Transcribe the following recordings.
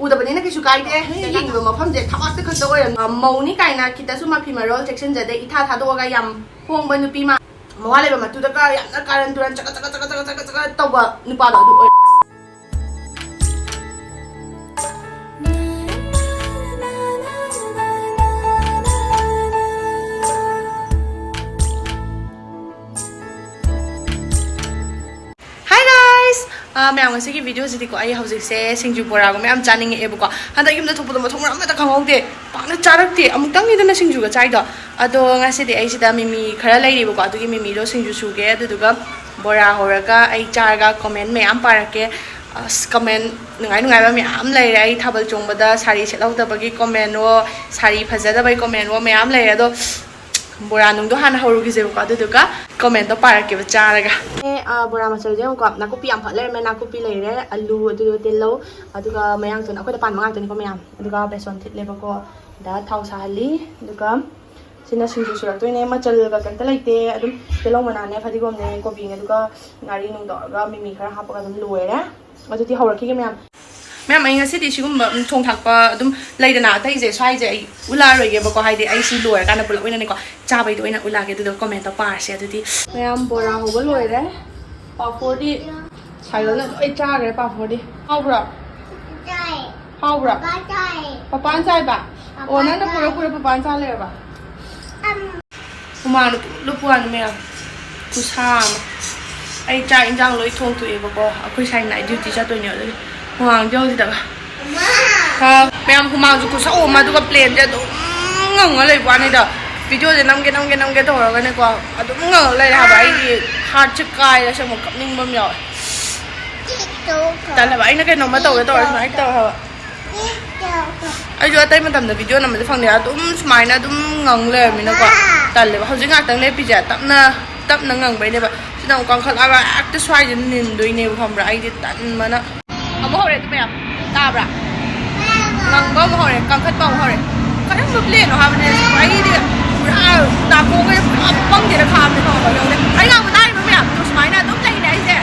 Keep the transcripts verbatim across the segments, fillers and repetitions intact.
ꯎꯗꯕꯅꯤꯅ ꯀꯩꯁꯨ ꯀꯥꯏꯗꯦ꯫ ꯌꯦꯡꯕ ꯃꯐꯝꯁꯦ ꯊꯕꯥꯛꯇ ꯈꯛꯇ ꯑꯣꯏꯔꯝꯃꯤ꯫ ꯃꯧꯅꯤ ꯀꯥꯏꯅ ꯈꯤꯇꯁꯨ ꯃꯐꯤ ꯃꯔꯣꯜ ꯆꯦꯛꯁꯤꯟꯖꯗꯦ, ꯏꯊꯥ ꯊꯥꯗꯣꯛꯑꯒ ꯌꯥꯝ ꯍꯣꯡꯕ ꯅꯨꯄꯤ ꯃꯥ꯫ ꯃꯋꯥ ꯂꯩꯕ ꯃꯇꯨꯗꯒ ꯌꯥꯝꯅ ꯀꯥꯔꯟ ꯇꯨꯔꯟ ꯆꯒꯠ ꯆꯒꯠ ꯆꯒꯠ ꯆꯒꯠ ꯆꯒꯠ ꯆꯒꯠ ꯇꯧꯕ ꯅꯨꯄꯥꯗꯣ ꯑꯗꯨ ꯑꯣꯏ꯫ Hi guys! ꯑꯥ, ꯃꯌꯥꯝ, ꯉꯁꯤꯒꯤ ꯚꯤꯗꯤꯑꯣꯁꯤꯗꯤꯀꯣ, ꯑꯩ ꯍꯧꯖꯤꯛꯁꯦ ꯁꯤꯡꯖꯨ ꯕꯣꯔꯥꯒꯨꯝꯕ ꯌꯥꯝ ꯆꯥꯅꯤꯡꯉꯛꯑꯦꯕꯀꯣ꯫ ꯍꯟꯗꯛ ꯌꯨꯝꯗ ꯊꯣꯛꯄꯗꯣ ꯃꯊꯣꯡ ꯃꯔꯝ ꯑꯃꯇ ꯈꯪꯍꯧꯗꯦ, ꯄꯥꯛꯅ ꯆꯥꯔꯛꯇꯦ꯫ ꯑꯃꯨꯛꯇꯪꯅꯤꯗꯅ ꯁꯤꯡꯖꯨꯒ ꯆꯥꯏꯗꯣ꯫ ꯑꯗꯣ ꯉꯁꯤꯗꯤ ꯑꯩ ꯁꯤꯗ ꯃꯤꯃꯤ ꯈꯔ ꯂꯩꯔꯤꯕꯀꯣ, ꯑꯗꯨꯒꯤ ꯃꯤꯃꯤꯗꯣ ꯁꯤꯡꯖꯨ ꯁꯨꯒꯦ, ꯑꯗꯨꯗꯨꯒ ꯕꯣꯔꯥ ꯍꯧꯔꯒ ꯑꯩ ꯆꯥꯔꯒ ꯀꯣꯃꯦꯟ ꯃꯌꯥꯝ ꯄꯥꯔꯛꯀꯦ꯫ ꯑꯁ, ꯀꯣꯃꯦꯟ ꯅꯨꯡꯉꯥꯏ ꯅꯨꯡꯉꯥꯏꯕ ꯃꯌꯥꯝ ꯂꯩꯔꯦ꯫ ꯑꯩ ꯊꯥꯕꯜ ꯆꯣꯡꯕꯗ ꯁꯥꯔꯤ ꯁꯦꯠꯍꯧꯗꯕꯒꯤ ꯀꯣꯃꯦꯟꯋꯣ, ꯁꯥꯔꯤ ꯐꯖꯗꯕꯒꯤ ꯀꯣꯃꯦꯟꯋꯣ ꯃꯌꯥꯝ ꯂꯩꯔꯦ꯫ ꯑꯗꯣ ꯕꯣꯔꯥ ꯅꯨꯡꯗꯣ ꯍꯥꯟꯅ ꯍꯧꯔꯨꯈꯤꯁꯦꯕꯀꯣ, ꯑꯗꯨꯗꯨꯒ ꯀꯣꯃꯦꯟꯗꯣ ꯄꯥꯔꯛꯀꯦꯕ ꯆꯥꯔꯒ꯫ ꯑꯦ, ꯑꯥ, ꯕꯣꯔꯥ ꯃꯆꯜꯁꯦ ꯌꯦꯡꯉꯨꯀꯣ, ꯅꯥꯀꯨꯞꯄꯤ ꯌꯥꯝ ꯐꯠ ꯂꯩꯔꯝꯃꯦ, ꯅꯥꯀꯨꯞꯄꯤ ꯂꯩꯔꯦ, ꯑꯂꯨ, ꯑꯗꯨꯗꯨꯒ ꯇꯤꯜꯍꯧ, ꯑꯗꯨꯒ ꯃꯌꯥꯡꯇꯣꯟ ꯑꯩꯈꯣꯏꯗ ꯄꯥꯟꯕ ꯉꯥꯛꯇꯅꯤꯀꯣ ꯃꯌꯥꯝ꯫ ꯑꯗꯨꯒ ꯕꯦꯁꯣꯟ ꯊꯤꯠꯂꯦꯕꯀꯣ, ꯑꯗ ꯊꯥꯎ ꯁꯥꯍꯜꯂꯤ꯫ ꯑꯗꯨꯒ ꯁꯤꯅ ꯁꯤꯡꯖꯨ ꯁꯨꯔꯛꯇꯣꯏꯅꯦ, ꯃꯆꯜꯒ ꯀꯩꯝꯇ ꯂꯩꯇꯦ꯫ ꯑꯗꯨꯝ ꯇꯤꯜꯍꯧ ꯃꯅꯥꯅꯦ, ꯐꯗꯤꯒꯣꯝꯅꯦ, ꯀꯣꯕꯤꯅꯦ, ꯑꯗꯨꯒ ꯉꯥꯔꯤ ꯅꯨꯡ ꯇꯧꯔꯒ ꯃꯤꯃꯤ ꯈꯔ ꯍꯥꯞꯄꯒ ꯑꯗꯨꯝ ꯂꯣꯏꯔꯦ꯫ ꯑꯗꯨꯗꯤ ꯍꯧꯔꯛꯈꯤꯒꯦ ꯃꯌꯥꯝ꯫ ꯃꯌꯥꯝ, ꯑꯩ ꯉꯁꯤꯗꯤ ꯁꯤꯒꯨꯝꯕ, ꯎꯝ, ꯊꯣꯡ ꯊꯥꯛꯄ ꯑꯗꯨꯝ ꯂꯩꯗꯅ, ꯑꯇꯩꯁꯦ ꯁ꯭ꯋꯥꯏꯁꯦ ꯑꯩ ꯎꯠꯂꯛꯑꯔꯣꯏꯒꯦꯕꯀꯣ, ꯍꯥꯏꯗꯤ ꯑꯩ ꯁꯤ ꯂꯣꯏꯔꯀꯥꯟꯗ ꯄꯨꯂꯞ ꯑꯣꯏꯅꯅꯦꯀꯣ, ꯆꯥꯕꯩꯗꯣ ꯑꯣꯏꯅ ꯎꯠꯂꯛꯑꯒꯦ, ꯑꯗꯨꯗꯨꯒ ꯀꯣꯃꯦꯟꯇꯣ ꯄꯥꯔꯁꯦ꯫ ꯑꯗꯨꯗꯤ ꯃꯌꯥꯝ, ꯕꯣꯔꯥ ꯍꯧꯕ ꯂꯣꯏꯔꯦ, ꯄꯥꯐꯣꯔꯗꯤ ꯁꯥꯏꯒꯜꯅ ꯂꯣꯏ ꯆꯥꯈ꯭ꯔꯦ꯫ ꯄꯥꯐꯣꯔꯗꯤ ꯍꯥꯎꯕ꯭ꯔꯣ? ꯍꯥꯎꯕ꯭ꯔꯣ? ꯄꯄꯥꯅ ꯆꯥꯏꯕ? ꯑꯣ, ꯅꯪꯅ ꯄꯨꯔ ꯄꯨꯔ ꯄꯄꯥꯅ ꯆꯥ ꯂꯩꯔꯕ? ꯍꯨꯃꯥꯡꯅ ꯄꯨꯡꯂꯨꯞ ꯂꯨꯞꯄ ꯋꯥꯅꯤ ꯃꯌꯥꯝ꯫ ꯈꯨꯁꯥ ꯑꯃ꯫ ꯑꯩ ꯆꯥꯛ ꯏꯟꯖꯥꯡ ꯂꯣꯏ ꯊꯣꯡ ꯊꯣꯛꯑꯦꯕꯀꯣ꯫ ꯑꯩꯈꯣꯏ ꯁꯥꯏ night duty ꯆꯠꯇꯣꯏꯅꯦ ꯑꯗꯨꯒꯤ ꯍꯨꯃꯥꯡꯁꯦ ꯌꯦꯡꯉꯨ ꯁꯤꯗ꯫ ꯍꯥ, ꯃꯌꯥꯝ, ꯍꯨꯃꯥꯡꯁꯨ ꯈꯨꯁꯧ ꯑꯃ, ꯑꯗꯨꯒ ꯄ꯭ꯂꯦꯟꯁꯦ ꯑꯗꯨꯝ ꯉꯪꯉ ꯂꯩꯕ ꯋꯥꯅꯤꯗ꯫ ꯚꯤꯗꯤꯑꯣꯁꯦ ꯅꯝꯒꯦ ꯅꯝꯒꯦ ꯅꯝꯒꯦ ꯇꯧꯔꯒꯅꯦꯀꯣ, ꯑꯗꯨꯝ ꯉꯪꯉ ꯂꯩꯔꯦ ꯍꯥꯏꯕ꯫ ꯑꯩꯒꯤ heartꯁꯦ ꯀꯥꯏꯔꯦ ꯑꯁꯦꯡꯕ, ꯀꯞꯅꯤꯡꯕ ꯑꯃ ꯌꯥꯎꯋꯦ꯫ ꯇꯜꯂꯦꯕ, ꯑꯩꯅ ꯀꯩꯅꯣꯝꯃ ꯇꯧꯒꯦ ꯇꯧꯔ ꯁꯨꯃꯥꯏꯅ ꯇꯧꯋꯦ ꯍꯥꯏꯕ꯫ ꯑꯩꯁꯨ ꯑꯇꯩ ꯃꯇꯝꯗ ꯚꯤꯗꯤꯑꯣ ꯅꯝꯕꯁꯦ ꯐꯪꯗꯦ, ꯑꯗꯨꯝ ꯁꯨꯃꯥꯏꯅ ꯑꯗꯨꯝ ꯉꯪ ꯂꯩꯔꯝꯃꯤꯅꯀꯣ ꯇꯜꯂꯦꯕ꯫ ꯍꯧꯖꯤꯛ ꯉꯥꯛꯇꯪ ꯂꯦꯞꯄꯤꯁꯦ ꯇꯞꯅ ꯇꯞꯅ ꯉꯪꯕꯩꯅꯦꯕ꯫ ꯁꯤꯅ ꯑꯃꯨꯛ ꯀꯥꯡꯈꯠꯂꯛꯑꯒ ꯍꯦꯛꯇ ꯁ꯭ꯋꯥꯏꯁꯦ ꯅꯤꯟꯗꯣꯏꯅꯦꯕ, ꯈꯪꯕ꯭ꯔꯥ? ꯑꯩꯗꯤ ꯇꯟꯕꯅ꯫ ꯑꯃꯨꯛ ꯍꯧꯔꯦ ꯑꯗꯨ ꯃꯌꯥꯝ, ꯇꯥꯕ꯭ꯔꯥ? ꯉꯪꯕ ꯑꯃꯨꯛ ꯍꯧꯔꯦ, ꯀꯥꯡꯈꯠꯄ ꯑꯃꯨꯛ ꯍꯧꯔꯦ꯫ ꯀꯔꯝꯕ ꯄ꯭ꯂꯦꯟꯅꯣ ꯍꯥꯏꯕꯅꯦ? ꯑꯩꯗꯤ ꯄꯨꯔꯥ ꯅꯥꯀꯣꯡꯒꯁꯦ ꯄꯨꯔꯥ ꯄꯪꯗꯦꯅ ꯈꯥꯝꯃꯦ, ꯈꯪꯉꯕ? ꯌꯦꯡꯉꯨꯅꯦ, ꯑꯩ ꯉꯥꯡꯕ ꯇꯥꯔꯤꯕ ꯃꯌꯥꯝꯗꯣ ꯁꯨꯃꯥꯏꯅ ꯑꯗꯨꯝ ꯂꯩꯅꯦ ꯑꯩꯁꯦ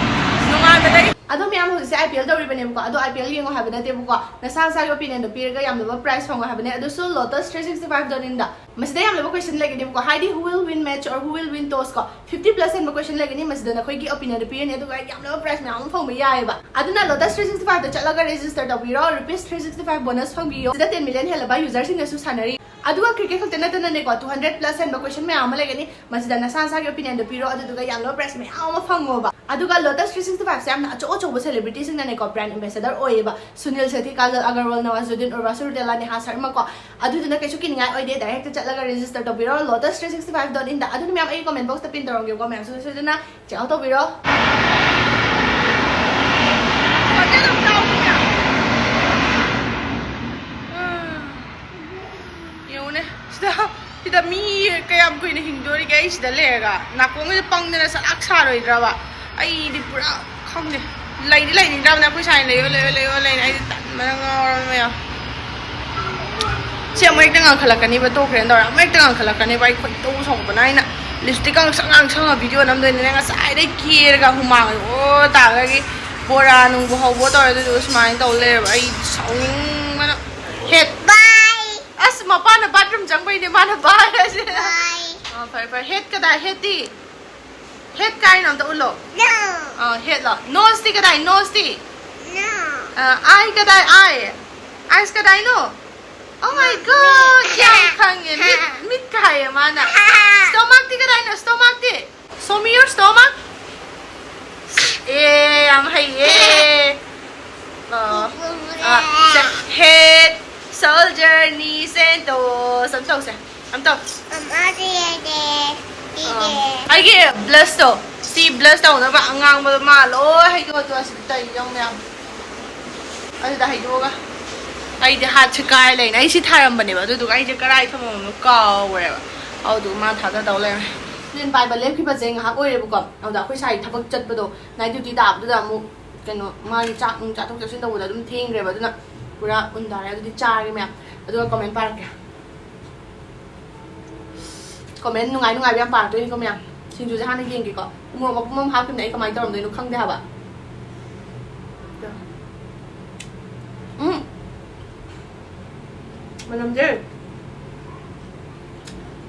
ꯅꯣꯡꯉꯥꯟꯕꯗꯒꯤ꯫ ꯑꯗꯣ ꯃꯌꯥꯝ, ꯍꯧꯖꯤꯛꯁꯦ I P L ꯇꯧꯔꯤꯕꯅꯦꯕꯀꯣ꯫ ꯑꯗꯣ I P L ꯌꯦꯡꯉꯣ ꯍꯥꯏꯕ ꯅꯠꯇꯦꯕꯀꯣ, ꯅꯁꯥ ꯅꯁꯥꯒꯤ opinion ꯗꯣ ꯄꯤꯔꯒ ꯌꯥꯝ ꯂꯨꯕ prize ꯐꯪꯉꯣ ꯍꯥꯏꯕꯅꯦ꯫ ꯑꯗꯨꯁꯨ Lotus three sixty five dot in ꯗ꯫ ꯃꯁꯤꯗ ꯌꯥꯝ ꯂꯨꯕ question ꯂꯩꯒꯅꯦꯕꯀꯣ, ꯍꯥꯏꯗꯤ who will win match or who will win toss ꯀꯣ, fifty plus ꯍꯦꯟꯕ question ꯂꯩꯒꯅꯤ꯫ ꯃꯁꯤꯗ ꯅꯈꯣꯏꯒꯤ opinion ꯗꯣ ꯄꯤꯔꯅꯤ, ꯑꯗꯨꯒ ꯌꯥꯝ ꯂꯨꯕ prize ꯃꯌꯥꯝ ꯑꯃ ꯐꯪꯕ ꯌꯥꯏꯑꯕ꯫ ꯑꯗꯨꯅ Lotus three sixty five ꯗ ꯆꯠꯂꯒ register ꯇꯧꯕꯤꯔꯣ, rupees three sixty five bonus ꯐꯪꯕꯤꯌꯣ꯫ ꯁꯤꯗ ten million ꯍꯦꯜꯂꯕ user ꯁꯤꯡꯅꯁꯨ ꯁꯥꯟꯅꯔꯤ꯫ ꯑꯗꯨꯒ cricket ꯈꯛꯇ ꯅꯠꯇꯅꯅꯦꯀꯣ, two hundred plus ꯍꯦꯟꯕ question ꯃꯌꯥꯝ ꯑꯃ ꯂꯩꯒꯅꯤ꯫ ꯃꯁꯤꯗ ꯅꯁꯥ ꯅꯁꯥꯒꯤ opinion ꯗꯣ ꯄꯤꯔꯣ, ꯑꯗꯨꯗꯨꯒ ꯌꯥꯝ ꯂꯨꯕ prize ꯃꯌꯥꯝ ꯑꯃ ꯐꯪꯉꯣꯕ꯫ ꯑꯗꯨꯒ Lotus three sixty five ꯁꯦ ꯌꯥꯝꯅ ꯑꯆꯧ ꯑꯆꯧꯕ celebrity ꯁꯤꯡꯅꯅꯦꯀꯣ brand ambassador ꯑꯣꯏꯌꯦꯕ꯫ ꯁꯨꯅꯤꯜ ꯁꯦꯇꯤ, ꯀꯥꯖꯜ ꯑꯒꯔꯋꯥꯜ, ꯅꯋꯥꯖꯨꯗꯤꯟ, ꯎꯔꯋꯥꯁꯤ ꯔꯨꯇꯦꯂꯥ, ꯅꯦꯍꯥ ꯁꯔꯃ ꯀꯣ꯫ ꯑꯗꯨꯗꯨꯅ ꯀꯩꯁꯨ ꯀꯤꯅꯤꯡꯉꯥꯏ ꯑꯣꯏꯗꯦ, direct ꯆꯠꯂꯒ register ꯇꯧꯕꯤꯔꯣ Lotus three sixty five dot in ꯗ꯫ ꯑꯗꯨꯅ ꯃꯌꯥꯝ, ꯑꯩ comment box ꯇ pin ꯇꯧꯔꯝꯒꯦꯀꯣ, ꯃꯌꯥꯝꯁꯨ ꯁꯣꯏꯗꯅ check out ꯇꯧꯕꯤꯔꯣ꯫ ꯌꯦꯡꯉꯨꯅꯦ, ꯁꯤꯗ, ꯁꯤꯗ ꯃꯤ ꯀꯌꯥꯝ ꯀꯨꯏꯅ ꯍꯤꯡꯗꯣꯔꯤꯒꯦ? ꯑꯩ ꯁꯤꯗ ꯂꯩꯔꯒ ꯅꯥꯀꯣꯡꯁꯤꯗ ꯄꯪꯗꯅ ꯁꯂꯥꯛ ꯁꯥꯔꯣꯏꯗ꯭ꯔꯕ? ꯑꯩꯗꯤ ꯄꯨꯔꯥ ꯈꯪꯗꯦ, ꯂꯩꯗꯤ ꯂꯩꯅꯤꯡꯗ꯭ꯔꯕꯅꯦ꯫ ꯑꯩꯈꯣꯏ ꯁꯥꯏꯅ "ꯂꯩꯌꯣ, ꯂꯩꯌꯣ, ꯂꯩꯌꯣ, ꯂꯩꯌꯣ"꯫ ꯑꯩꯗꯤ ꯇꯟꯕꯅ ꯉꯥꯎꯔꯕꯅꯦ ꯃꯌꯥꯝ꯫ ꯁꯤ ꯑꯃꯨꯛ ꯍꯦꯛꯇ ꯉꯥꯡꯈꯠꯂꯛꯀꯅꯤꯕ, ꯇꯣꯛꯈ꯭ꯔꯦꯅ ꯇꯧꯔ ꯑꯃꯨꯛ ꯍꯦꯛꯇ ꯉꯥꯡꯈꯠꯂꯛꯀꯅꯤꯕ꯫ ꯑꯩ ꯈꯣꯏꯗꯧ ꯁꯥꯎꯒꯠꯄꯅ ꯑꯩꯅ lipstick ꯀ ꯉꯥꯡꯁꯪ ꯉꯥꯡꯁꯪꯉ video ꯅꯝꯗꯣꯏꯅꯤꯅꯦ꯫ ꯉꯁꯥꯏꯗꯩ ꯀꯦꯔꯒ ꯍꯨꯃꯥꯡ ꯑꯣ ꯇꯥꯈ꯭ꯔꯒꯤ ꯕꯣꯔꯥ ꯅꯨꯡꯕꯨ ꯍꯧꯕ ꯇꯧꯔꯦ, ꯑꯗꯨꯗꯨꯒ ꯁꯨꯃꯥꯏꯅ ꯇꯧ ꯂꯩꯔꯕ꯫ ꯑꯩ ꯁꯥꯎꯅꯤꯡꯕꯅ꯫ ꯍꯦꯠ꯫ Bye꯫ ꯑꯁ, ꯃꯄꯥꯅ bathroom ꯆꯪꯕꯩꯅꯦ ꯃꯥꯅ bye ꯍꯥꯏꯁꯦ꯫ Bye꯫ ꯑꯥ, ꯐꯔꯦ, ꯐꯔꯦ꯫ ꯍꯦꯠ ꯀꯗꯥꯏ? ꯍꯦꯠꯇꯤ? ꯍꯦꯠ ꯀꯥꯏꯅꯣ ꯑꯝꯇ ꯎꯠꯂꯣ꯫ No꯫ ꯑꯥ, ꯍꯦꯠꯂꯣ? Noseꯇꯤ ꯀꯗꯥꯏ? Noseꯇꯤ? No꯫ ꯑꯥ, eye ꯀꯗꯥꯏ? Eye꯫ Eyes ꯀꯗꯥꯏꯅꯣ? Oh my God! ꯌꯥꯝ ꯈꯪꯉꯦ꯫ ꯃꯤꯠ, ꯃꯤꯠ ꯀꯥꯏꯌꯦ ꯃꯥꯅ꯫ Stomachꯇꯤ ꯀꯗꯥꯏꯅꯣ? Stomachꯇꯤ? Show me your stomach. ꯑꯦ, ꯌꯥꯝ ꯍꯩꯌꯦ꯫ ꯑ, ꯑ, ꯁꯦ, head, shoulder, knees and toes꯫ ꯑꯝ ꯇꯧꯁꯦ꯫ ꯑꯝ ꯇꯧ꯫ ꯑꯝ, ꯑꯗꯨ ꯌꯥꯗꯦ꯫ ꯁꯤꯗꯦ꯫ ꯑ, ꯑꯩꯒꯤ blushꯇꯣ, ꯁꯤ blush ꯇꯧꯅꯕ ꯑꯉꯥꯡꯕꯗꯣ ꯃꯥ ꯂꯣꯏ ꯍꯩꯗꯣꯛꯑ ꯇꯣꯛꯑ ꯁꯤꯗ ꯇꯩ ꯌꯦꯡꯉꯨ ꯃꯌꯥꯝ꯫ ꯑꯗꯨꯗ ꯍꯩꯗꯣꯛꯑꯒ ꯑꯩꯗꯤ ꯍꯥꯠꯁꯦ ꯀꯥꯏ ꯂꯩꯅꯦ? ꯑꯩ ꯁꯤ ꯊꯥꯔꯝꯕꯅꯦꯕ, ꯑꯗꯨꯗꯨꯒ ꯑꯩꯁꯦ ꯀꯔꯥꯏ ꯊꯝꯃꯝꯕꯅꯣ ꯀꯥꯎꯈ꯭ꯔꯦꯕ꯫ ꯑꯗꯨꯗꯨꯒ ꯃꯥ ꯊꯥꯗ ꯇꯧ ꯂꯩꯔꯝꯃꯦ꯫ ꯂꯤꯟ ꯄꯥꯏꯕ ꯂꯦꯞꯈꯤꯕꯁꯦ ꯉꯥꯏꯍꯥꯛ ꯑꯣꯏꯔꯦꯕꯀꯣ꯫ ꯑꯗꯨꯗ ꯑꯩꯈꯣꯏ ꯁꯥꯏ ꯊꯕꯛ ꯆꯠꯄꯗꯣ, night duty ꯇꯥꯕꯗꯨꯗ ꯑꯃꯨꯛ ꯀꯩꯅꯣ, ꯃꯥꯒꯤ ꯆꯥꯛ ꯅꯨꯡ ꯆꯥꯊꯣꯛ ꯆꯠꯁꯤꯟ ꯇꯧꯕꯗ ꯑꯗꯨꯝ ꯊꯦꯡꯈ꯭ꯔꯦꯕ꯫ ꯑꯗꯨꯅ ꯄꯨꯔꯥ ꯎꯟ ꯇꯥꯔꯦ꯫ ꯑꯗꯨꯗꯤ ꯆꯥꯔꯒꯦ ꯃꯌꯥꯝ, ꯑꯗꯨꯒ comment ꯄꯥꯔꯛꯀꯦ꯫ Comment ꯅꯨꯡꯉꯥꯏ ꯅꯨꯡꯉꯥꯏꯕ ꯌꯥꯝ ꯄꯥꯔꯛꯇꯣꯏꯅꯤꯀꯣ ꯃꯌꯥꯝ꯫ ꯁꯤꯡꯖꯨꯁꯦ ꯍꯥꯟꯅ ꯌꯦꯡꯒꯦꯀꯣ꯫ ꯎꯃꯣꯔꯣꯛ ꯃꯄꯨꯝ ꯑꯃ ꯍꯥꯞꯈꯤꯕꯅꯦ, ꯑꯩ ꯀꯃꯥꯏꯅ ꯇꯧꯔꯝꯗꯣꯏꯅꯣ ꯈꯪꯗꯦ ꯍꯥꯏꯕ꯫ ꯃꯅꯝꯁꯦ꯫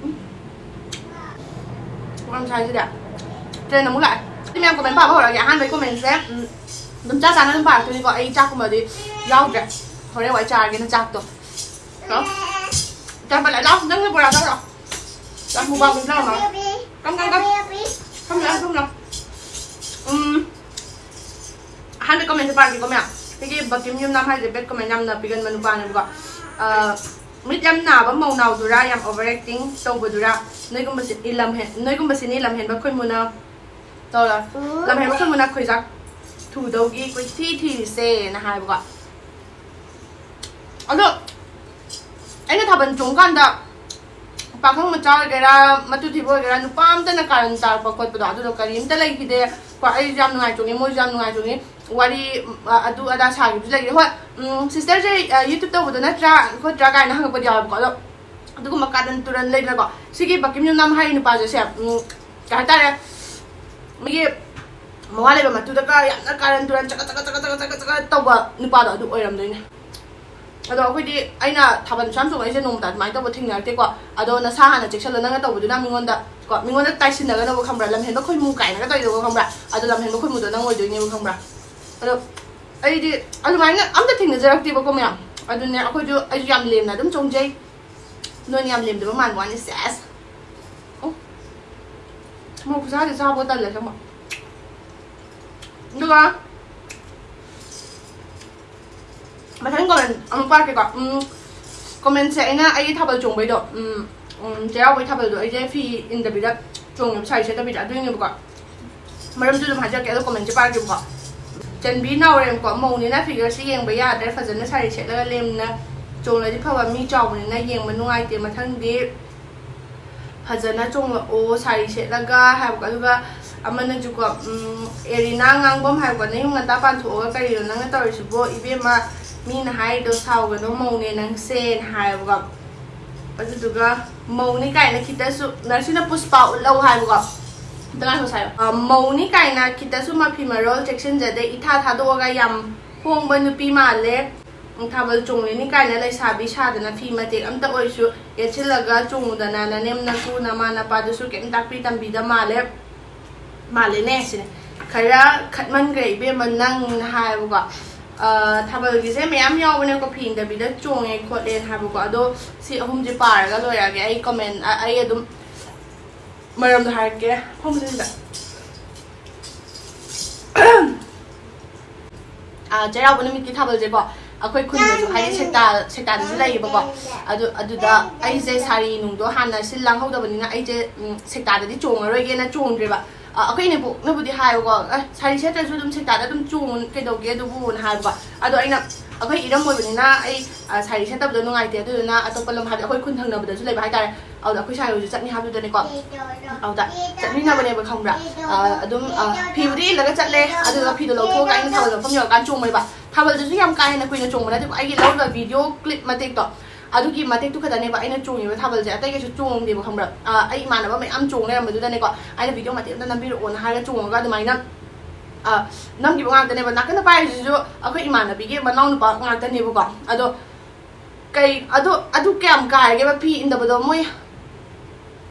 ꯎꯝ꯫ ꯌꯥꯝ ꯁꯥꯏ ꯁꯤꯗꯤ꯫ ꯇ꯭ꯔꯦꯟ ꯑꯃꯨꯛ ꯂꯥꯛꯑꯦ꯫ ꯁꯤ ꯃꯌꯥꯝ ꯀꯣꯃꯦꯟ ꯄꯥꯕ ꯍꯧꯔꯛꯑꯒꯦ꯫ ꯑꯍꯥꯟꯕꯒꯤ ꯀꯣꯃꯦꯟꯁꯦ, ꯎꯝ, ꯑꯗꯨꯝ ꯆꯥ ꯆꯥꯅ ꯑꯗꯨꯝ ꯄꯥꯔꯛꯇꯣꯏꯅꯤꯀꯣ꯫ ꯑꯩ ꯆꯥꯛꯀꯨꯝꯕꯗꯤ ꯌꯥꯎꯗ꯭ꯔꯦ꯫ ꯍꯣꯔꯦꯟ ꯋꯥꯏ ꯆꯥꯔꯒꯦꯅ ꯆꯥꯛꯇꯣ꯫ ꯂꯥꯛꯑꯣ꯫ ꯆꯥꯛ ꯄꯜꯂꯦ꯫ ꯂꯥꯛꯑꯣ꯫ ꯅꯪꯅ ꯕꯣꯔꯥ ꯆꯥꯎꯔꯣ꯫ ꯆꯥꯛ ꯃꯨꯛꯕꯥꯡ ꯆꯥꯎꯔꯣ꯫ ꯀꯝ, ꯀꯝ, ꯀꯝ꯫ ꯐꯝꯂꯣ, ꯐꯝꯂꯣ꯫ ꯎꯝ꯫ ꯑꯍꯥꯟꯕ ꯀꯃꯦꯟꯁꯦ ꯄꯥꯔꯛꯀꯦꯀꯣ ꯃꯌꯥꯝ꯫ ꯑꯩꯈꯣꯏꯒꯤ ꯕꯀꯤꯝ ꯌꯨꯝꯅꯥꯝ ꯍꯥꯏꯁꯦ ꯕꯦꯠ ꯀꯃꯦꯟ ꯌꯥꯝꯅ ꯄꯤꯒꯟꯕ ꯅꯨꯄꯥꯅꯦꯕꯀꯣ꯫ ꯑ, ꯃꯤꯠ ꯌꯥꯝ ꯅꯥꯕ ꯃꯧ ꯅꯥꯎꯗꯨꯔꯥ, ꯌꯥꯝ over acting ꯇꯧꯕꯗꯨꯔꯥ, ꯅꯣꯏꯒꯨꯝꯕꯁꯤ ꯂꯝ ꯍꯦꯟ-, ꯅꯣꯏꯒꯨꯝꯕꯁꯤꯅꯤ ꯂꯝ ꯍꯦꯟꯕ ꯈꯣꯏꯃꯨꯅ ꯇꯧꯔ-, ꯂꯝ ꯍꯦꯟꯕ ꯈꯣꯏꯃꯨꯅ ꯈꯣꯏꯖꯥꯛ ꯊꯨꯗꯧꯒꯤ ꯀꯣꯏꯊꯤ ꯊꯤꯔꯤꯁꯦꯅ ꯍꯥꯏꯕꯀꯣ꯫ ꯑꯗꯣ ꯑꯩꯅ ꯊꯥꯕꯜ ꯆꯣꯡꯀꯥꯟꯗ ꯄꯥꯈꯪ ꯃꯆꯥ ꯑꯣꯏꯒꯦꯔꯥ, ꯃꯇꯨ ꯊꯤꯕ ꯑꯣꯏꯒꯦꯔꯥ, ꯅꯨꯄꯥ ꯑꯝꯇꯅ ꯀꯥꯔꯟ ꯇꯥꯔꯛꯄ ꯈꯣꯠꯄꯗꯣ ꯑꯗꯨꯗꯣ ꯀꯔꯤꯝꯇ ꯂꯩꯈꯤꯗꯦ꯫ ꯀꯣ, ꯑꯩꯁꯨ ꯌꯥꯝ ꯅꯨꯡꯉꯥꯏ ꯆꯣꯡꯉꯤ, ꯃꯣꯏꯁꯨ ꯌꯥꯝ ꯅꯨꯡꯉꯥꯏ ꯆꯣꯡꯉꯤ꯫ ꯋꯥꯔꯤ, ꯑ, ꯑꯗꯨ ꯑꯗꯥ ꯁꯥꯈꯤꯕꯁꯨ ꯂꯩꯈꯤꯗꯦ꯫ ꯍꯣꯏ, ꯎꯝ, sisterꯁꯦ, ꯑ, YouTube ꯇꯧꯕꯗꯣ ꯅꯠꯇ꯭ꯔꯥ ꯈꯣꯠꯇ꯭ꯔꯥ ꯀꯥꯏꯅ ꯍꯪꯉꯛꯄꯗꯤ ꯌꯥꯎꯋꯦꯕꯀꯣ꯫ ꯑꯗꯣ ꯑꯗꯨꯒꯨꯝꯕ ꯀꯥꯔꯟ ꯇꯨꯔꯟ ꯂꯩꯗꯅꯀꯣ꯫ ꯁꯤꯒꯤ ꯕꯀꯤꯝ ꯌꯨꯝꯅꯥꯝ ꯍꯥꯏꯔꯤ ꯅꯨꯄꯥꯁꯦ ꯁꯦ, ꯎꯝ, ꯀꯩ ꯍꯥꯏꯇꯥꯔꯦ, ꯃꯤꯒꯤ ꯃꯋꯥ ꯂꯩꯕ ꯃꯇꯨꯗꯒ ꯌꯥꯝꯅ ꯀꯥꯔꯟ ꯇꯨꯔꯟ ꯆꯒꯠ ꯆꯒꯠ ꯆꯒꯠ ꯆꯒꯠ ꯆꯒꯠ ꯆꯒꯠ ꯇꯧꯕ ꯅꯨꯄꯥꯗꯣ ꯑꯗꯨ ꯑꯣꯏꯔꯝꯗꯣꯏꯅꯦ꯫ ꯑꯗꯣ ꯑꯩꯈꯣꯏꯗꯤ, ꯑꯩꯅ ꯊꯥꯕꯜ ꯁꯨꯌꯥꯝ ꯆꯣꯡꯉꯛꯏꯁꯦ ꯅꯣꯡꯃꯇ ꯑꯗꯨꯃꯥꯏꯅ ꯇꯧꯕ ꯊꯦꯡꯅꯔꯛꯇꯦꯀꯣ꯫ ꯑꯗꯣ ꯅꯁꯥ ꯍꯥꯟꯅ ꯆꯦꯛꯁꯜꯂꯣ, ꯅꯪꯅ ꯇꯧꯕꯗꯨꯅ ꯃꯤꯉꯣꯟꯗ, ꯀꯣ, ꯃꯤꯉꯣꯟꯗ ꯇꯥꯏꯁꯤꯟꯅꯒꯅꯣꯕ, ꯈꯪꯕ꯭ꯔꯥ? ꯂꯝꯍꯦꯟꯕ ꯈꯣꯏꯃꯨ ꯀꯥꯏꯅꯒ ꯇꯧꯔꯤꯗꯣ, ꯈꯪꯕ꯭ꯔꯥ? ꯑꯗꯣ ꯂꯝꯍꯦꯟꯕ ꯈꯣꯏꯃꯨꯗꯣ ꯅꯪ ꯑꯣꯏꯗꯣꯏꯅꯦꯕ, ꯈꯪꯕ꯭ꯔꯥ? ꯑꯗꯣ ꯑꯩꯗꯤ ꯑꯗꯨꯃꯥꯏꯅ ꯑꯝꯇ ꯊꯦꯡꯅꯖꯔꯛꯇꯦꯕꯀꯣ ꯃꯌꯥꯝ꯫ ꯑꯗꯨꯅꯦ ꯑꯩꯈꯣꯏꯁꯨ, ꯑꯩꯁꯨ ꯌꯥꯝ ꯂꯦꯝꯅ ꯑꯗꯨꯝ ꯆꯣꯡꯖꯩ, ꯅꯣꯏꯅ ꯌꯥꯝ ꯂꯦꯝꯗꯕ ꯃꯥꯟꯕ ꯋꯥꯅꯤ꯫ ꯁꯦꯁ꯫ ꯎꯝ꯫ ꯃꯣꯔꯣꯛ ꯈꯨꯁꯥꯁꯦ ꯆꯥꯕ ꯇꯜꯂꯦ ꯑꯁꯦꯡꯕ꯫ ꯑꯗꯨꯒ ꯃꯊꯪ ꯀꯣꯃꯦꯟ ꯑꯃꯨꯛ ꯄꯥꯔꯛꯀꯦꯀꯣ꯫ ꯎꯝ, ꯀꯣꯃꯦꯟꯁꯦ ꯑꯩꯅ ꯑꯩꯒꯤ ꯊꯥꯕꯜ ꯆꯣꯡꯕꯩꯗꯣ, ꯎꯝ, ꯎꯝ, ꯆꯩꯔꯥꯎꯕꯒꯤ ꯊꯥꯕꯜꯗꯣ ꯑꯩꯁꯦ ꯐꯤ ꯏꯟꯗꯕꯤꯗ ꯆꯣꯡꯉꯦꯕ, ꯁꯥꯔꯤ ꯁꯦꯠꯇꯕꯤꯗ, ꯑꯗꯨꯏꯅꯦꯕꯀꯣ꯫ ꯃꯔꯝꯁꯨ ꯑꯗꯨꯝ ꯍꯥꯏꯖꯔꯛꯀꯦ, ꯑꯗꯣ ꯀꯣꯃꯦꯟꯁꯦ ꯄꯥꯔꯛꯀꯦꯕꯀꯣ꯫ ꯆꯟꯕꯤ ꯅꯥꯎꯔꯦꯝꯀꯣ, ꯃꯧꯅꯤꯅ figureꯁꯦ ꯌꯦꯡꯕ ꯌꯥꯗ꯭ꯔꯦ, ꯐꯖꯅ ꯁꯥꯔꯤ ꯁꯦꯠꯂꯒ ꯂꯦꯝꯅ ꯆꯣꯡꯂꯗꯤ ꯐꯕ, ꯃꯤ ꯆꯥꯎꯕꯅꯤꯅ ꯌꯦꯡꯕ ꯅꯨꯡꯉꯥꯏꯇꯦ, ꯃꯊꯪꯗꯤ ꯐꯖꯅ ꯆꯣꯡꯂꯛꯑꯣ ꯁꯥꯔꯤ ꯁꯦꯠꯂꯒ ꯍꯥꯏꯕꯀꯣ꯫ ꯑꯗꯨꯒ ꯑꯃꯅꯁꯨꯀꯣ, ꯎꯝ, ꯑꯦꯔꯤꯅꯥ ꯉꯥꯡꯕꯝ ꯍꯥꯏꯕꯀꯣ, "ꯅꯌꯨꯝ ꯉꯟꯇꯥ ꯄꯥꯟꯊꯣꯛꯑꯒ ꯀꯔꯤꯅꯣ ꯅꯪꯅ ꯇꯧꯔꯤꯁꯤꯕꯣ? ꯏꯕꯦꯝꯃ, ꯃꯤꯅ ꯍꯥꯏꯔꯤꯗꯣ ꯁꯥꯎꯒꯅꯣ, ꯃꯧꯅꯦ ꯅꯪꯁꯦꯅ" ꯍꯥꯏꯌꯦꯕꯀꯣ꯫ ꯑꯗꯨꯗꯨꯒ ꯃꯧꯅꯤ ꯀꯥꯏꯅ ꯈꯤꯇꯁꯨ, ꯅꯔꯁꯤꯅ ꯄꯨꯁꯄꯥ ꯎꯠꯂꯧ ꯍꯥꯏꯕꯀꯣ꯫ ꯑꯝꯇ ꯉꯥꯏꯈꯣ ꯁꯥꯏꯌꯣ꯫ ꯑ, "ꯃꯧꯅꯤ ꯀꯥꯏꯅ ꯈꯤꯇꯁꯨ ꯃꯐꯤ ꯃꯔꯣꯜ ꯆꯦꯛꯁꯤꯟꯖꯗꯦ, ꯏꯊꯥ ꯊꯥꯗꯣꯛꯑꯒ ꯌꯥꯝ ꯍꯣꯡꯕ ꯅꯨꯄꯤ ꯃꯥꯜꯂꯦ"꯫ ꯎꯝ, ꯊꯥꯕꯜ ꯆꯣꯡꯂꯤꯅꯤ ꯀꯥꯏꯅ ꯂꯩꯁꯥꯕꯤ ꯁꯥꯗꯅ ꯐꯤ ꯃꯇꯦꯛ ꯑꯝꯇ ꯑꯣꯏꯔꯁꯨ ꯌꯦꯠꯁꯤꯜꯂꯒ ꯆꯣꯡꯉꯨꯗꯅ ꯅꯅꯦꯝ ꯅꯀꯨ ꯅꯃꯥ ꯅꯄꯥꯗꯨꯁꯨ ꯀꯩꯝ ꯇꯥꯛꯄꯤ ꯇꯝꯕꯤꯗ ꯃꯥꯜꯂꯦ꯫ ꯃꯥꯜꯂꯦꯅꯦ ꯁꯤꯅꯦ꯫ ꯈꯔ ꯈꯠꯃꯟꯈ꯭ꯔꯦ ꯏꯕꯦꯝꯃ ꯅꯪꯅ ꯍꯥꯏꯌꯦꯕꯀꯣ꯫ ꯑ, ꯊꯥꯕꯜꯒꯤꯁꯦ ꯃꯌꯥꯝ ꯌꯥꯎꯕꯅꯦꯀꯣ, ꯐꯤ ꯏꯟꯗꯕꯤꯗ ꯆꯣꯡꯉꯦ ꯈꯣꯠꯂꯦꯅ ꯍꯥꯏꯕꯀꯣ꯫ ꯑꯗꯣ ꯁꯤ ꯑꯍꯨꯝꯁꯦ ꯄꯥꯔꯒ ꯂꯣꯏꯔꯛꯑꯒꯦ꯫ ꯑꯩ ꯀꯃꯦꯟ, ꯑ, ꯑꯩ ꯑꯗꯨꯝ ꯃꯔꯝꯗꯣ ꯍꯥꯏꯔꯛꯀꯦ꯫ ꯐꯝꯁꯤꯗ꯫ ꯑ, ꯆꯩꯔꯥꯎꯕ ꯅꯨꯃꯤꯠꯀꯤ ꯊꯥꯕꯜꯁꯦꯀꯣ, ꯑꯩꯈꯣꯏ ꯈꯨꯟꯗꯁꯨ ꯍꯥꯏꯗꯤ ꯁꯦꯛꯇꯥ, ꯁꯦꯛꯇꯥꯗꯁꯨ ꯂꯩꯌꯦꯕꯀꯣ꯫ ꯑꯗꯨ, ꯑꯗꯨꯗ ꯑꯩꯁꯦ ꯁꯥꯔꯤ ꯅꯨꯡꯗꯣ ꯍꯥꯟꯅ ꯁꯤꯜ ꯂꯥꯡꯍꯧꯗꯕꯅꯤꯅ ꯑꯩꯁꯦ, ꯎꯝ, ꯁꯦꯛꯇꯥꯗꯗꯤ ꯆꯣꯡꯉꯔꯣꯏꯒꯦꯅ ꯆꯣꯡꯗ꯭ꯔꯦꯕ꯫ ꯑ, ꯑꯩꯈꯣꯏ ꯏꯅꯦꯕꯣꯛꯅꯕꯨꯗꯤ ꯍꯥꯏꯌꯦꯕꯀꯣ, "ꯑꯦ, ꯁꯥꯔꯤ ꯁꯦꯠꯇ꯭ꯔꯁꯨ ꯑꯗꯨꯝ ꯁꯦꯛꯇꯥꯗ ꯑꯗꯨꯝ ꯆꯣꯡꯉꯨ, ꯀꯩꯗꯧꯒꯦ ꯑꯗꯨꯕꯨꯅ" ꯍꯥꯏꯕꯀꯣ꯫ ꯑꯗꯣ ꯑꯩꯅ, ꯑꯩꯈꯣꯏ ꯏꯔꯝ ꯑꯣꯏꯕꯅꯤꯅ ꯑꯩ, ꯑ, ꯁꯥꯔꯤ ꯁꯦꯠꯇꯕꯗꯣ ꯅꯨꯡꯉꯥꯏꯇꯦ, ꯑꯗꯨꯗꯨꯅ ꯑꯇꯣꯞꯄ ꯂꯝ, ꯍꯥꯏꯕꯗꯤ ꯑꯩꯈꯣꯏ ꯈꯨꯟ ꯊꯪꯅꯕꯗꯁꯨ ꯂꯩꯕ ꯍꯥꯏꯇꯥꯔꯦ, ꯑꯗꯨꯗ ꯑꯩꯈꯣꯏ ꯁꯥꯔꯤ ꯍꯣꯏꯁꯨ ꯆꯠꯅꯤ ꯍꯥꯏꯕꯗꯨꯗꯅꯦꯀꯣ, ꯑꯗꯨꯗ ꯆꯠꯃꯤꯟꯅꯕꯅꯦꯕ, ꯈꯪꯕ꯭ꯔꯥ? ꯑ, ꯑꯗꯨꯝ, ꯑ, ꯐꯤꯕꯨꯗꯤ ꯏꯜꯂꯒ ꯆꯠꯂꯦ, ꯑꯗꯨꯒ ꯐꯤꯗꯣ ꯂꯧꯊꯣꯛꯑꯒ ꯑꯩꯅ ꯊꯥꯕꯜ ꯃꯐꯝ ꯌꯧꯔꯀꯥꯟꯗ ꯆꯣꯡꯕꯅꯦꯕ꯫ ꯊꯥꯕꯜꯗꯨꯁꯨ ꯌꯥꯝ ꯀꯥ ꯍꯦꯟꯅ ꯀꯨꯏꯅ ꯆꯣꯡꯕ ꯅꯠꯇꯦꯕ, ꯑꯩꯒꯤ ꯂꯧꯔꯤꯕ ꯚꯤꯗꯤꯑꯣ ꯀ꯭ꯂꯤꯞ ꯃꯇꯦꯛꯇꯣ, ꯑꯗꯨꯒꯤ ꯃꯇꯦꯛꯇꯨ ꯈꯛꯇꯅꯦꯕ ꯑꯩꯅ ꯆꯣꯡꯉꯤꯕ ꯊꯥꯕꯜꯁꯦ, ꯑꯇꯩ ꯀꯩꯁꯨ ꯆꯣꯡꯗꯦꯕ, ꯈꯪꯕ꯭ꯔꯥ? ꯑ, ꯑꯩ ꯏꯃꯥꯟꯅꯕ ꯃꯌꯥꯝ ꯆꯣꯡ ꯂꯩꯔꯝꯕꯗꯨꯗꯅꯦꯀꯣ, ꯑꯩꯅ ꯚꯤꯗꯤꯑꯣ ꯃꯇꯦꯛ ꯑꯝꯇ ꯅꯝꯕꯤꯔꯛꯑꯣꯅ ꯍꯥꯏꯔꯒ ꯆꯣꯡꯉꯒ ꯑꯗꯨꯃꯥꯏꯅ, ꯑ, ꯅꯝꯈꯤꯕ ꯉꯥꯛꯇꯅꯦꯕ꯫ ꯅꯥꯀꯟꯗ ꯄꯥꯏꯔꯤꯁꯤꯁꯨ ꯑꯩꯈꯣꯏ ꯏꯃꯥꯟꯅꯕꯤꯒꯤ ꯃꯅꯥꯎꯅꯨꯄꯥ ꯉꯥꯛꯇꯅꯦꯕꯀꯣ꯫ ꯑꯗꯣ ꯀꯩ, ꯑꯗꯨ, ꯑꯗꯨ ꯀꯌꯥꯝ ꯀꯥꯏꯔꯒꯦꯕ ꯐꯤ ꯏꯟꯗꯕꯗꯣ? ꯃꯣꯏ